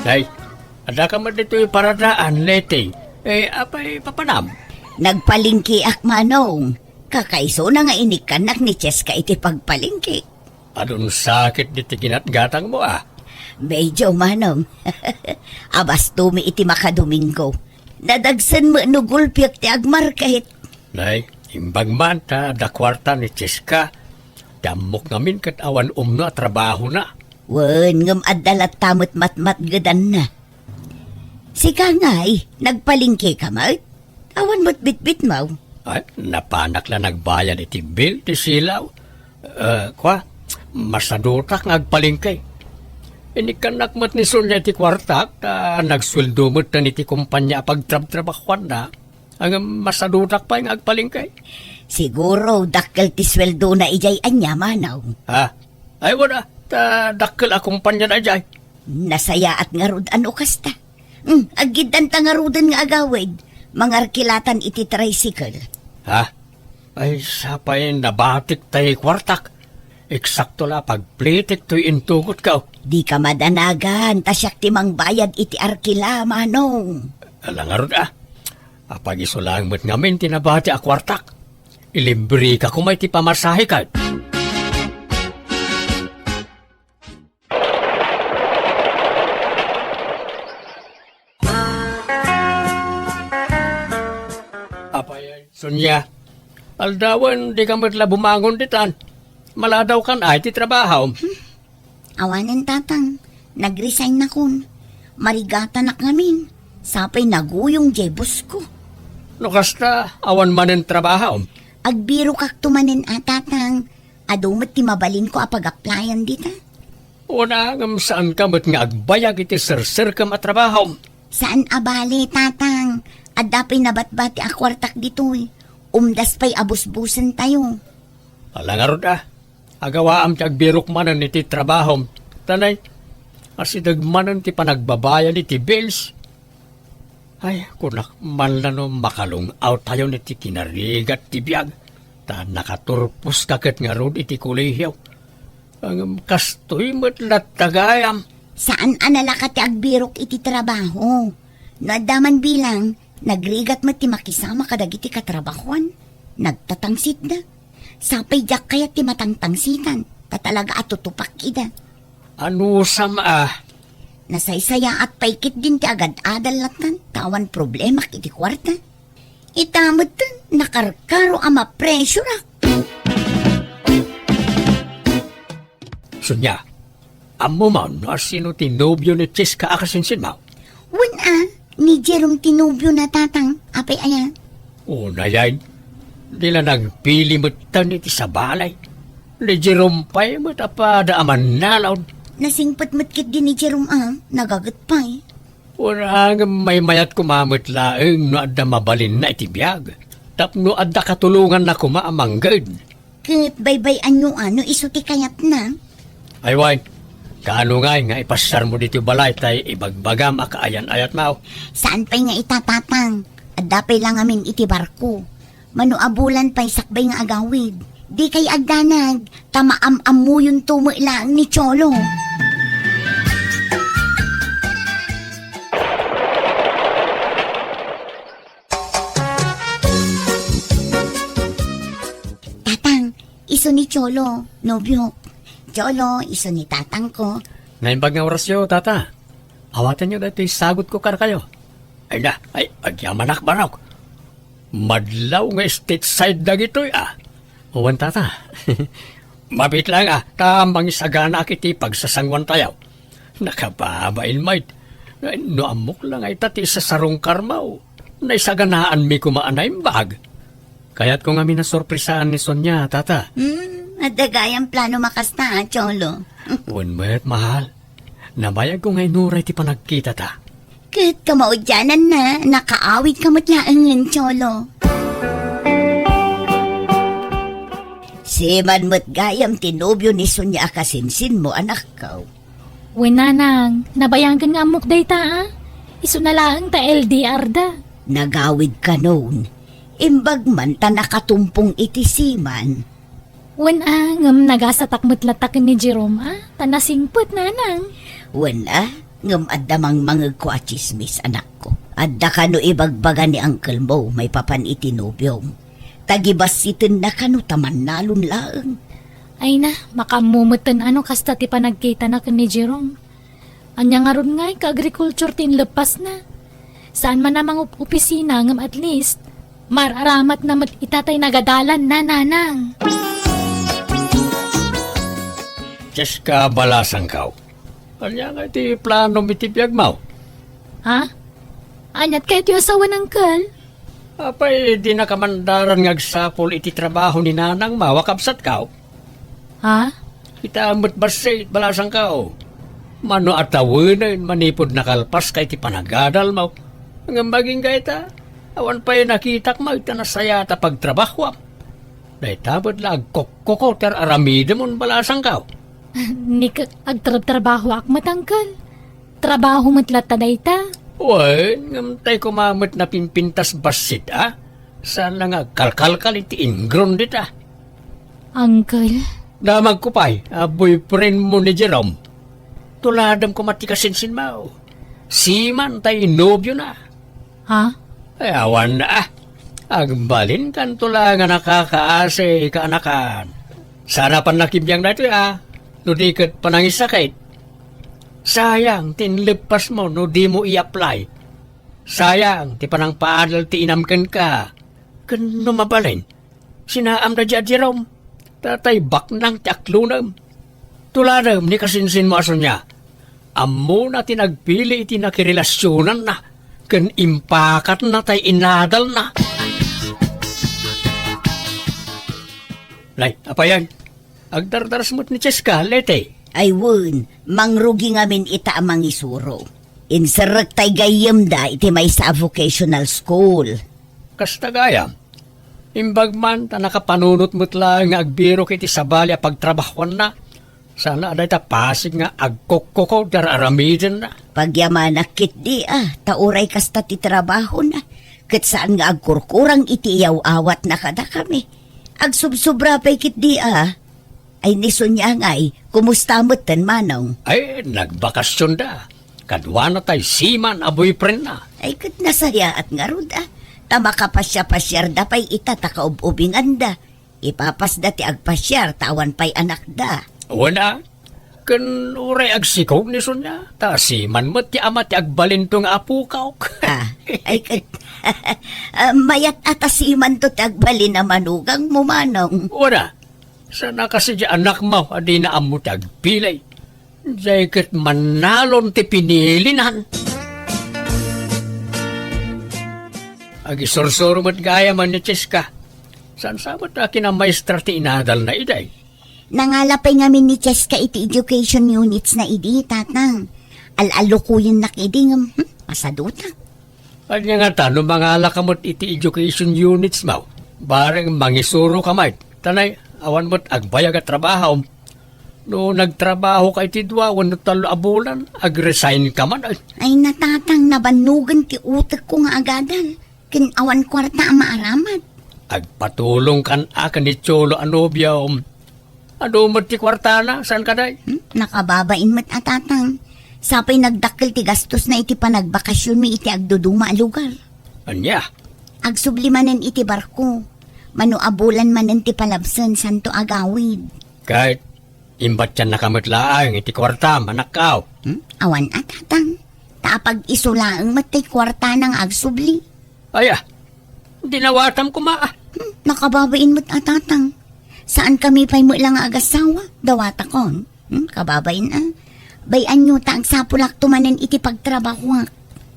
Nay, adda ka met ditoy paradaan, Leti. Eh, apay papanam? Nagpalengkeak, manong. Kakaisuna nga inikkannak ni Cheska iti pagpalengke. Adun sakit diti ginatgatangmo, a. Medyo manong. Abastomi iti makadomingo. Nadagsen met no gulpiek ti agmarket. Nay, imbag man ta adda kuarta ni Cheska. Ti ammok ngamin ket awan umno a trabahona. Wen, ngem adda latta met matmatgedanna. Sika ngay, nagpalengke ka met? Awan met bitbitmo. Ay, napanak la nagbayad iti bill ti silaw. Eh, kua, masadutak nga agpalengke. Inikkannak met ni Sonia iti kuartak, ta nagsueldo met iti kompania a pagtrabtrabahuanna. Ngem masadutak pay nga agpalengke. Siguro, dakkel ti sueldona idiay ania, manong. Ha? Ay, wen a, ta dakkel a kompania na idiay. Nasayaat ngarud a no kasta. Hmm, aggiddanta ngaruden nga agawid. Mangarkilatan iti tricycle. Ha? Ay, sapay nabatik tay kuartak. Eksakto la pagplitik toy intugotko. Dika madanagan, ta siak ti mangbayad iti arkila, manong. Ala ngarud a. Apag isu laeng met ngamin ti nabati a kuartak. Ilibreka koma iti pamasahe ket. Apay, Sonia, aldawen, dika met la bumangon ditan. Maladaw kan ay ti trabaho. Hmm. Awanen, tatang. Nag-resign nakon. Marigatanak ngamin. Sapay naguyong jay boss ko. No kasta, awan manen trabaho. Agbirokakto manen a, tatang. Adu met ti mabalinko a pag-applyan dita. Wen a, ngem saanka met nga agbayag iti serserkem a trabaho. Saan a bale, tatang. Adda pay nabatbati a kuartak ditoy. Umdas pay a busbusentayo. Ala ngarud a. Agawaam ti agbirok manen iti trabahom. Tanay, asideg manen ti panagbabayad iti bills. Ay, kunak man la no makalung-awtayon iti kinarigat ti biag, ta nakaturposka ket ngarud iti kolehio. Ngem kastoy met latta gayam. Saan a nalaka ti agbirok iti trabaho. No adda man bilang, nagrigat met ti makisama kadagiti katrabahoan. Nagtatangsitda. Sapay diak kayat ti matangtangsitan, ta talaga a tutupak ida. Anusam a? Nasaysayaat pay ketdin ti agad-adal lattan, ta awan problemak iti kuarta. Ita met nakarkaro a mapresurak. Sonia, ammo man no asino ti nobio ni Cheska a kasinsinmo? Wen a, ni Jerome ti nobiona, tatang. Apay aya? Unay, di la nagpili metten iti sabali. Ni Jerome pay met a pada a mannalaw. Nasingpet met ketdi ni Jerome a, nagaget pay. Wen a, ngem maymayat koma met laeng no adda mabalinna iti biag. Tapno adda katulonganna koma a mangged. Ket baybay-anyo a no isu ti kayatna? Ay wen, kaano ngay nga ipassarmo ditoy balay tay ibagbagam a kaayan-ayatmo? Saan pay nga ita, tatang. Adda pay la ngamin iti barko. Mano a bulan pay sakbay nga agawid. Dikay agdanag, ta maam-ammuyonto met laeng ni Cholo. Tatang, isu ni Cholo, nobiok. Cholo, isu ni tatangko. Naimbag nga orasyo, tata. Awatenyo daytoy sagutko kadakayo. Ay na, ay, agyamanak, barok. Madlaw nga state side dagitoy, a. Wen, tata. Mabiit laeng, a, ta mangisaganaak iti pagsasangoantayo. Nakababain met. No ammok la nga ita ti isasarungkarmo, naisaganaanmi koma a naimbag. Kayatko ngamin a sorpresaan ni Sonia, tata. Hmm, adda gayam plano makasta, a, Cholo. Wen met, mahal. Nabayagko nga inuray ti panagkitata. Ket kamaudiananna, nakaawidka met laengen, Cholo. Siman met gayam ti nobio ni Sonia a kasinsinmo, anakko. Wen, nanang, nabayagen nga ammok dayta, a. Isuna laeng ta L D R da. Nagawid kanon. Imbag man ta nakatumpong iti siman. Wen a, ngem nagasatak met latta ken ni Jerome a, ta nasingpet, nanang. Wen a, ngem adda mangmangegko a tsismis, anakko. Adda kano ibagbaga ni unclemo maipapan iti nobiom. Ta gibassitenna kano ta mannalon laeng. Ay na, makaammo metten a no kasta ti panagkitana ken ni Jerome. Ania ngarud ngay ka agriculture ti inleppasna? Saan man a mangup-opisina ngem at least, mar-aramatna met ita tay nagadalanna, nanang. Jessica Balasangkaw. Ania nga iti planom iti biagmaw? Ha? Aniat kayat ti asawan, Uncle? Apay, dinaka man daran nga agsapul iti trabaho ni nanangmaw a kabsatkaw? Ha? Kita met bassit, Balasangkaw. Mano a tawenen manipud nakalpaska iti panagadalmo. Ngem agingga ita, awan pay nakitak met ta nasayaat a pagtrabahoam. Dayta met la agkokkokoter aramidemon, Balasangkaw. Ni ka-, agtrabtrabahoak met, Uncle. Trabaho met latta dayta. Wen, ngem tay koma met napimpintas bassit, a? Saan nga agkalkalkal iti inggron dita? Uncle? Damagko pay a boyfriend mo ni Jerome. Tuladem koma ti kasinsinmo. Siman tay nobiona. Ha? Ay, awan na, a. Agbalinkanto la nga nakakaasi, kaanakan. Saan a pannakimbiang daytoy, a. No di ket panangisakit. Sayang ti inleppasmo no dimo i-apply. Sayang ti panangpaadal ti inam kenka. Ken no mabalin, sinaamda diay a Jerome. Tatay baknang ti aklonem. Tuladem ni kasinsinmo a Sonia. Ammona ti nagpili iti nakirelasionanna ken impakatna tay inadalna. Nay, apayan? Agdardaras met ni Cheska, Lete. Ay wen, mangrugi ngamin ita a mangisuro. Inserrek tay gayyemda iti maysa a vocational school. Kasta gayam. Imbag man ta nakapanunot met laeng nga agbirok iti sabali a pagtrabahoanna, sana dayta pasig nga agkokkokoder ti aramidenna. Pagyamanak ketdi a, ta uray kasta ti trabahona, ket saan nga agkurkurang iti iyaw-awatna kadakami. Agsubsobra pay ketdi a. Ay, ni Sonia ngay, kumusta metten, Manong? Ay, nagbakasionda. Kaduana tay siman a boyfriendna. Ay, ket nasayaat ngarud a. Ta makapasiapasiarda pay ita ta kaub-ubinganda. Ipapasda ti agpasiar ta awan pay anakda. Wen a, ken uray agsikog ni Sonia, ta siman met ti ama ti agbalinto nga apokak. Ah, ay ket, ah, mayat a ta simanto ti agbalin a manugangmo, Manong. Wen a, saan a kasi diay anakmo a dina ammo ti agpili. Diay ket mannalon ti pinilinan. Agisursuro met gayam ni Cheska. Saan sa met a kinamaestra ti inadalna idiay? Nangala pay ngamin ni Cheska iti education units na idi, Tatang. Al-alukuyennak idi ngem, hmm, masadutak. Ania ngata no mangalaka met iti education units mo? Bareng mangisuro ka met. Tanay, awan met agbayag a trabaho. No nagtrabaho ka iti dua wenno tallo a bulan, agresign ka man. Ay, natatang, nabannogen ti utekko nga agadal. Ken awan kuarta a maaramat. Agpatulong kan a ken ni Cholo a nobiom. Adu met ti kuartana, saan ka, day? Hmm? Nakababain met a, Tatang. Sapay nagdakkel ti gastosna iti panagbakasionmi iti agduduma a lugar. Ania? Agsubli manen iti barko. Mano a bulan manen ti palabsen, santo agawid. Ket imbatiannaka met laeng iti kuartam, anakko. Hmm? Awan a, Tatang. Ta apag-iso laeng met ti kuartana nga agsubli. Aya, dinawatam koma a. Hmm, nakababain met a, Tatang. Saan kami pay met la nga agasawa, dawatakon. Hmm, kababain a. Bay-anyo ta agsapulakto manen iti pagtrabahoak.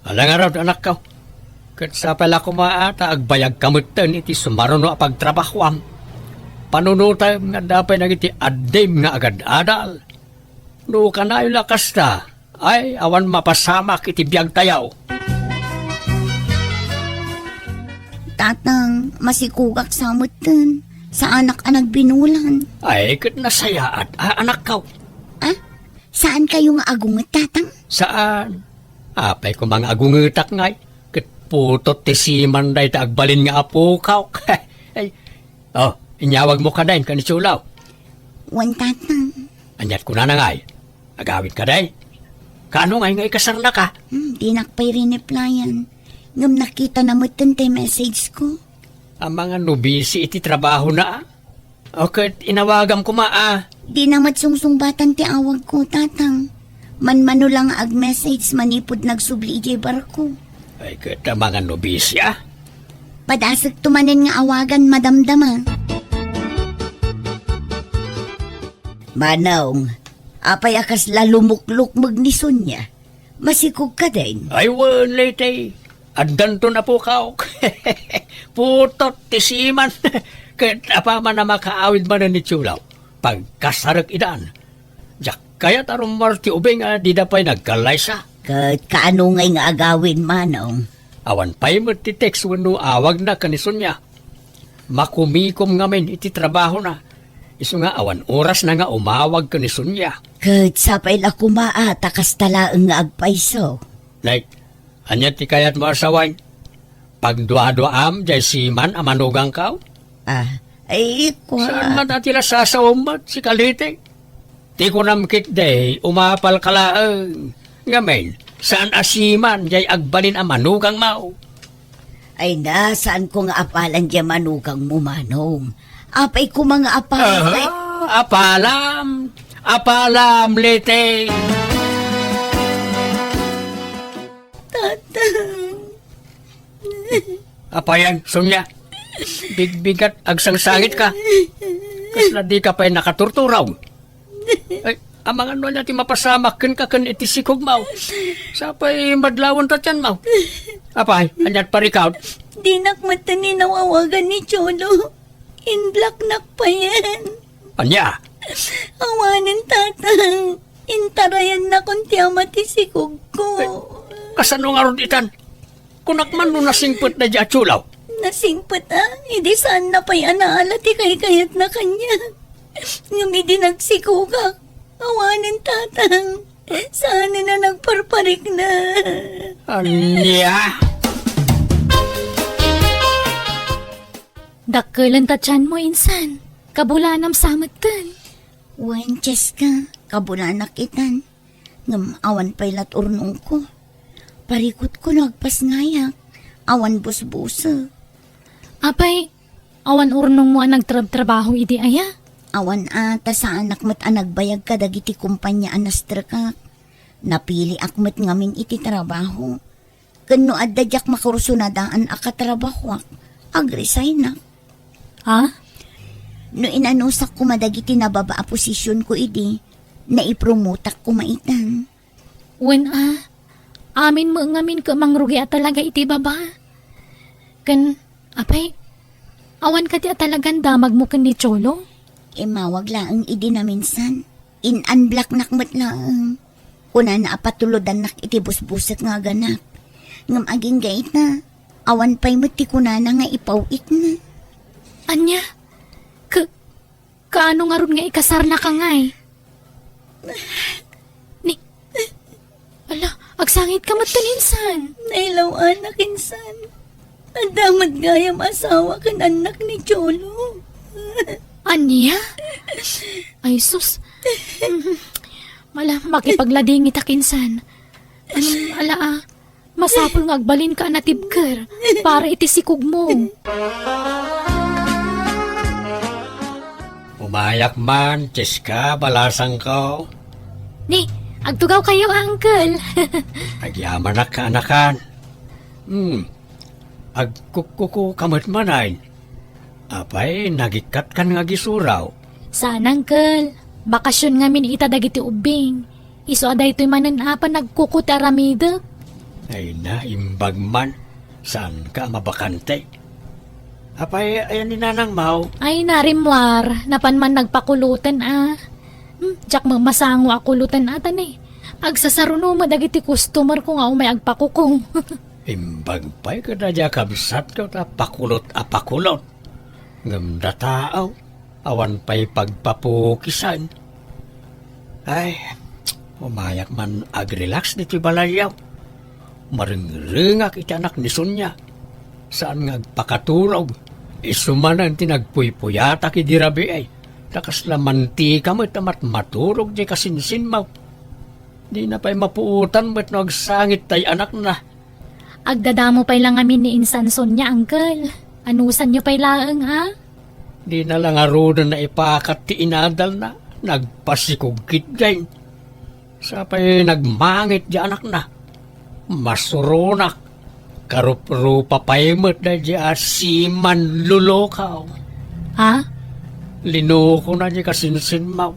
Ala ngarud, anakko. Ket sapay la koma a ta agbayagka metten iti sumaruno a pagtrabahoam. Panunotem nga adda pay dagiti addim nga agad-adal. No kanayon a kasta, ay, awan mapasamak iti biagtayo. Tatang, masikogak sa metten. Saanak a nagbinulan. Ay, ket nasayaat a, anakko. Ah? Saan kayo nga agunget, Tatang? Saan? Apay koma nga agungetak ngay? Ket putot ti siman dayta agbalin nga apokak. Ay, oh, inyawagmo kadayon ken ni Cholo. Wen, Tatang. Aniat kunana ngay? Agawid ka, day? Kaano ngay nga ikasarnaka? Hmm, dinak pay rineplyan. Ngem nakitana metten ti message ko. Amangan no busy iti trabahona, a? O ket inawagam koma, a? Dina met sungsungbatan ti awagko, Tatang. Manmano lang nga ag-message manipud nagsubli idiay barko. Ay, ket amangan no busy, ah. Padasekto manen nga awagan, madamdama. Manong, apay a kasla lumuklukmeg ni Sonia? Masikog ka din? Ay, wen, Leyte. Addanton a pukaw. Putot ti siman. Ket apaman a makaawid manen ni Cholo, pagkasarek idan. Diak kayat a rummuar ti ubing a dida pay nagkallaysa. Ket kaano ngay nga agawid, Manong? Awan pay met ti text wenno awagna ken ni Sonia. Makumikom ngamin iti trabahona. Isu nga awan orasna nga umawag ken ni Sonia. Ket sapay la koma a ta kasta laeng nga agpayso. Like, ania ti kayatmo a sawen? Pagduaduaam jay siman a manugangko? Ah, ay, kua- Saan man a ti la sasawem met, sika Leyte? Ti kunam ketdi, umapalka laeng. Ngamin, saan a siman jay agbalin a manugangmo? Ay na, saanko nga apalan jay manugangmo, Manong. Apay koma nga apalan, Aha, apalam. Apalam, Leyte. Tatang. Apayan, Sonia. Bigbigat, agsangsangit ka. Kasla di ka pay nakaturturaw. Ay, amangan no ania ti mapasamak kenka ken iti sikogmo. Sapay madlawen ta tianmo. Apay, aniat parikaw? Dinak met nawawagan ni Cholo. Inblocknak payen. Ania? Awanen, Tatang. Intarayannakon ti ama ti sikogko. Ay, kasano ngarud itan? Kunak man no nasingpet daydi a Cholo. Nasingpet a, idi saanna pay a naala ti kaykayatna kaniak. Ngem idi nagsikogak, awanen, Tatang. Saanen a nagparparikna. Ania? Dakkelen ta tianmo, insan. Kabulanam sa metten. Wen, Cheska, kabulanak itan. Ngem awan pay lat urnongko. Parikutko no agpasngayak. Awan busbusek. Apay, awan urnongmo a nagtrabtrabaho idi aya? Awan a, ta saanak met a nagbayag kadagiti kompania a nastrekak. Napiliak met ngamin iti trabaho. Ken no adda diak makursunadaan a katrabahoak, agresignak. Ha? No inanusak koma dagiti nababa a posisionko idi, naipromotak koma itan. Wen a, amin met ngamin ket mangrugi a talaga iti baba. Ken, apay, awan kadi a talagan damagmo ken ni Cholo? Immawag laeng idi naminsan. In-unblocknak met laeng. Kunana a patulodannak iti busbusek nga aganak. Ngem agingga ita, awan pay met ti kunana nga ipaw-itna. Ania? Ka-, kaano ngarud nga ikasarnaka ngay? Ni, ala, agsangitka met ken insan. Nailaw-anak insan. Adda met gayam asawa ken annak ni Cholo. Ania? Ay, sus. Ala, makipagladingitak insan. Ala, ah, masapul nga agbalinka a natibker para iti sikogmo. Umayak man, Cheska, balasangko. Ni, agtugawkayo, Uncle. Agyamanak, kaanakan. Hmm. Agkukkuko ka met manen. Apay, nagikkatkan nga agisuraw? Saan, Uncle. Bakasyon ngamin ita dagiti ubbing. Isu a daytoy manen a panagkuko ti aramidek. Ay na, imbag man. Saanka a mabakante? Apay, ayan ni Nanang Mau? Ay, narimmuar. Napan man nagpakuloten a. Hmm, diak met masango a kuloten a, ta ni, agsasaruno met dagiti customer ko nga umay agpakuko. Imbag pay kada dia kabsatko ta pakulot a pakulot. Ngem dataw, awan pay pagpapukisan. Ay, umayak man agrelax ditoy balayyo. Marengrengak iti anak ni Sonia. Saan nga agpakaturog. Isu manen ti nagpuypuyatak idi rabii. Ta kasla mantika met a matmaturog diay kasinsinmo. Dina pay mapuotan met no agsangit tay anakna. Agdadamo pay la ngamin ni Insan Sonia, Uncle. Anusanyo pay laeng, a? Dina la ngaruden naipakat ti inadalna. Nagpasikog ketdin. Sapay nagmangit di anakna. Masuronak. Karuprupa pay met daydi a siman lulukaw. Ha? Linukona di kasinsinmaw.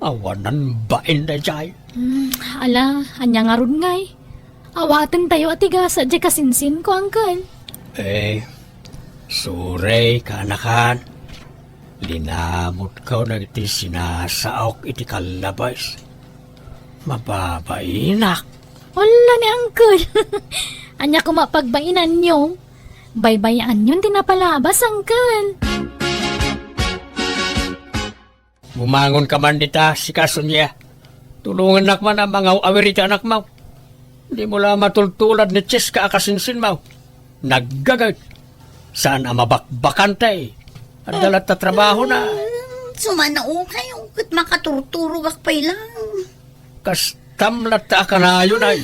Awanan bain daydiay. Hmm, ala, ania ngarud ngay? Awaten tayo a tigasa di kasinsin ko, Uncle. Eh, sorry, kaanakan. Linamutko dagiti sinasaok iti kallabas. Mababainak. Wala ni Uncle. Ania koma pagbainanyo? Baybayanyon ti napalabas, Uncle. Bumangon ka man dita, sika, Sonia. Tulongannak man a mangaw-awir iti anakmo. Dimo la matultulad ni Cheska a kasinsinmo. Naggaget. Saan a mabakbakante. Adda latta trabahona. Hmm, sumanaokayo, ket makaturturogak pay lang. Kastam latta a kanayon ay.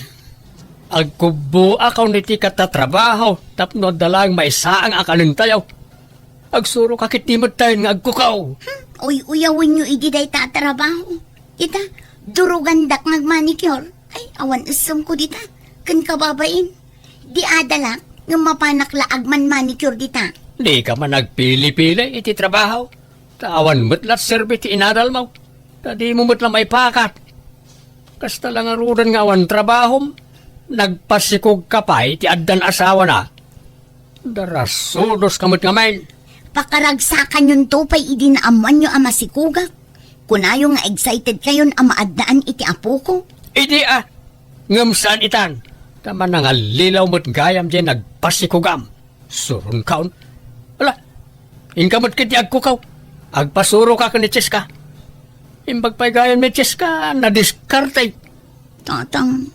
Agkubboak iti katatrabaho tapno adda laeng maisaang a kanentayo. Agsurok a ketdi metten nga agkukaw. Hmm, uy-uyawenyo idi dayta a trabaho. Ita, durugandak nga agmanicure. Ay, awan essem ko dita. Ken kababain. Di adalak, ngem mapanak la agman-manicure dita. Dika man agpili-pili iti trabaho. Ta awan met la serbi ti inadalmo. Ta dimo met la maipakat. Kasta la ngaruden nga awan trabahom, nagpasikog ka pay ti addan asawana. Darasudos ka met ngamin. Pakaragsakanyonto pay idi naammoanyo a masikogak. Kunayo nga excited kayon a maaddaan iti apoko. Idi a, ngem saan itan. Ta manangallilaw met gayam diay nagpasikogam. Suronkaon. Ala, inka met ketdi agkukaw. Agpasuroka ken ni Cheska. Imbag pay gayam ni Cheska, nadiskarte. Tatang.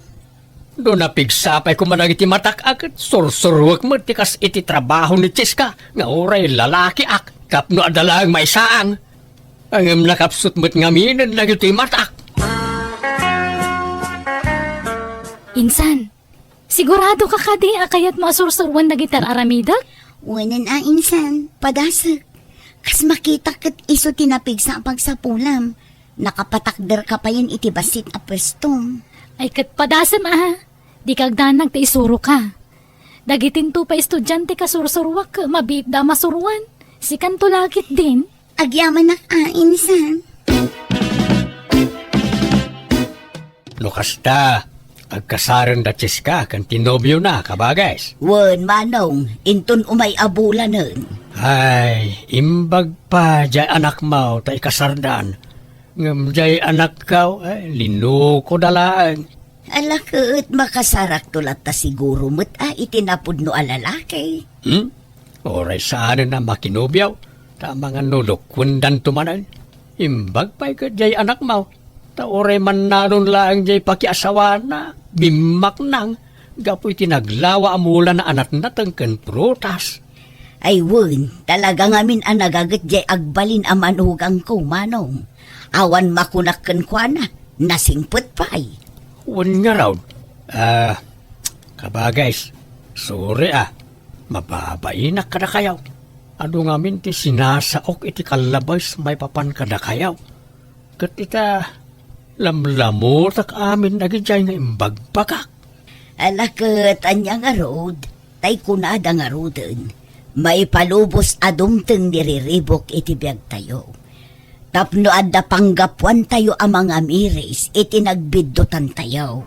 No napigsa pay koma dagiti matak a ket sursuruek met ti kas iti trabaho ni Cheska nga uray lalakiak tapno adda laeng maisaang. Ngem nakapsut met ngaminen dagitoy matak. Insan, sigurado ka kadi a kayatmo a sursuroen dagiti ar-aramidek? Wen a, insan, padasek. Kas makitak ket isu ti napigsa a pagsapulam. Nakapatakder ka payen iti bassit a puestom. Ay, ket padasem a. Dika agdanag ta isuroka. Dagitinto pay estudiante kasursuroak, mabiitda a masuroan. Sikanto la ketdin. Agyamanak a, insan. No kasta, agkasaren da Cheska ken ti nobiona, kabages. Wen, manong, inton umay a bulanen. Ay, imbag pay diay anakmo ta ikasardan. Ngem diay anakko, ay, linukoda laeng. Ala ket, makasarakto latta siguro met a iti napudno a lalaki. Hmm? Uray saanen a makinobio, ta mangan no lukwendanto manen. Imbag pay ket diay anakmo, ta uray mannalon laeng diay pakiasawana, bimmaknang, gapu iti naglawa a mulana a natnateng ken prutas. Ay wen, talaga ngamin a nagaget diay agbalin a manugangko, manong. Awan makunak kenkuana, nasingpet pay. Wen ngarud, ah, kabages, sorry a, mababainak kadakayo. Adu ngamin ti sinasaok iti kallabes maipapan kadakayo. Ket ita, lamlamutak amin dagidiay nga imbagbagak. Ala ket ania ngarud, tay kunada ngaruden, maipalubos a dumteng ni riribuk iti biagtayo. Tapno adda panggapuantayo a mangamiris iti nagbiddutantayo.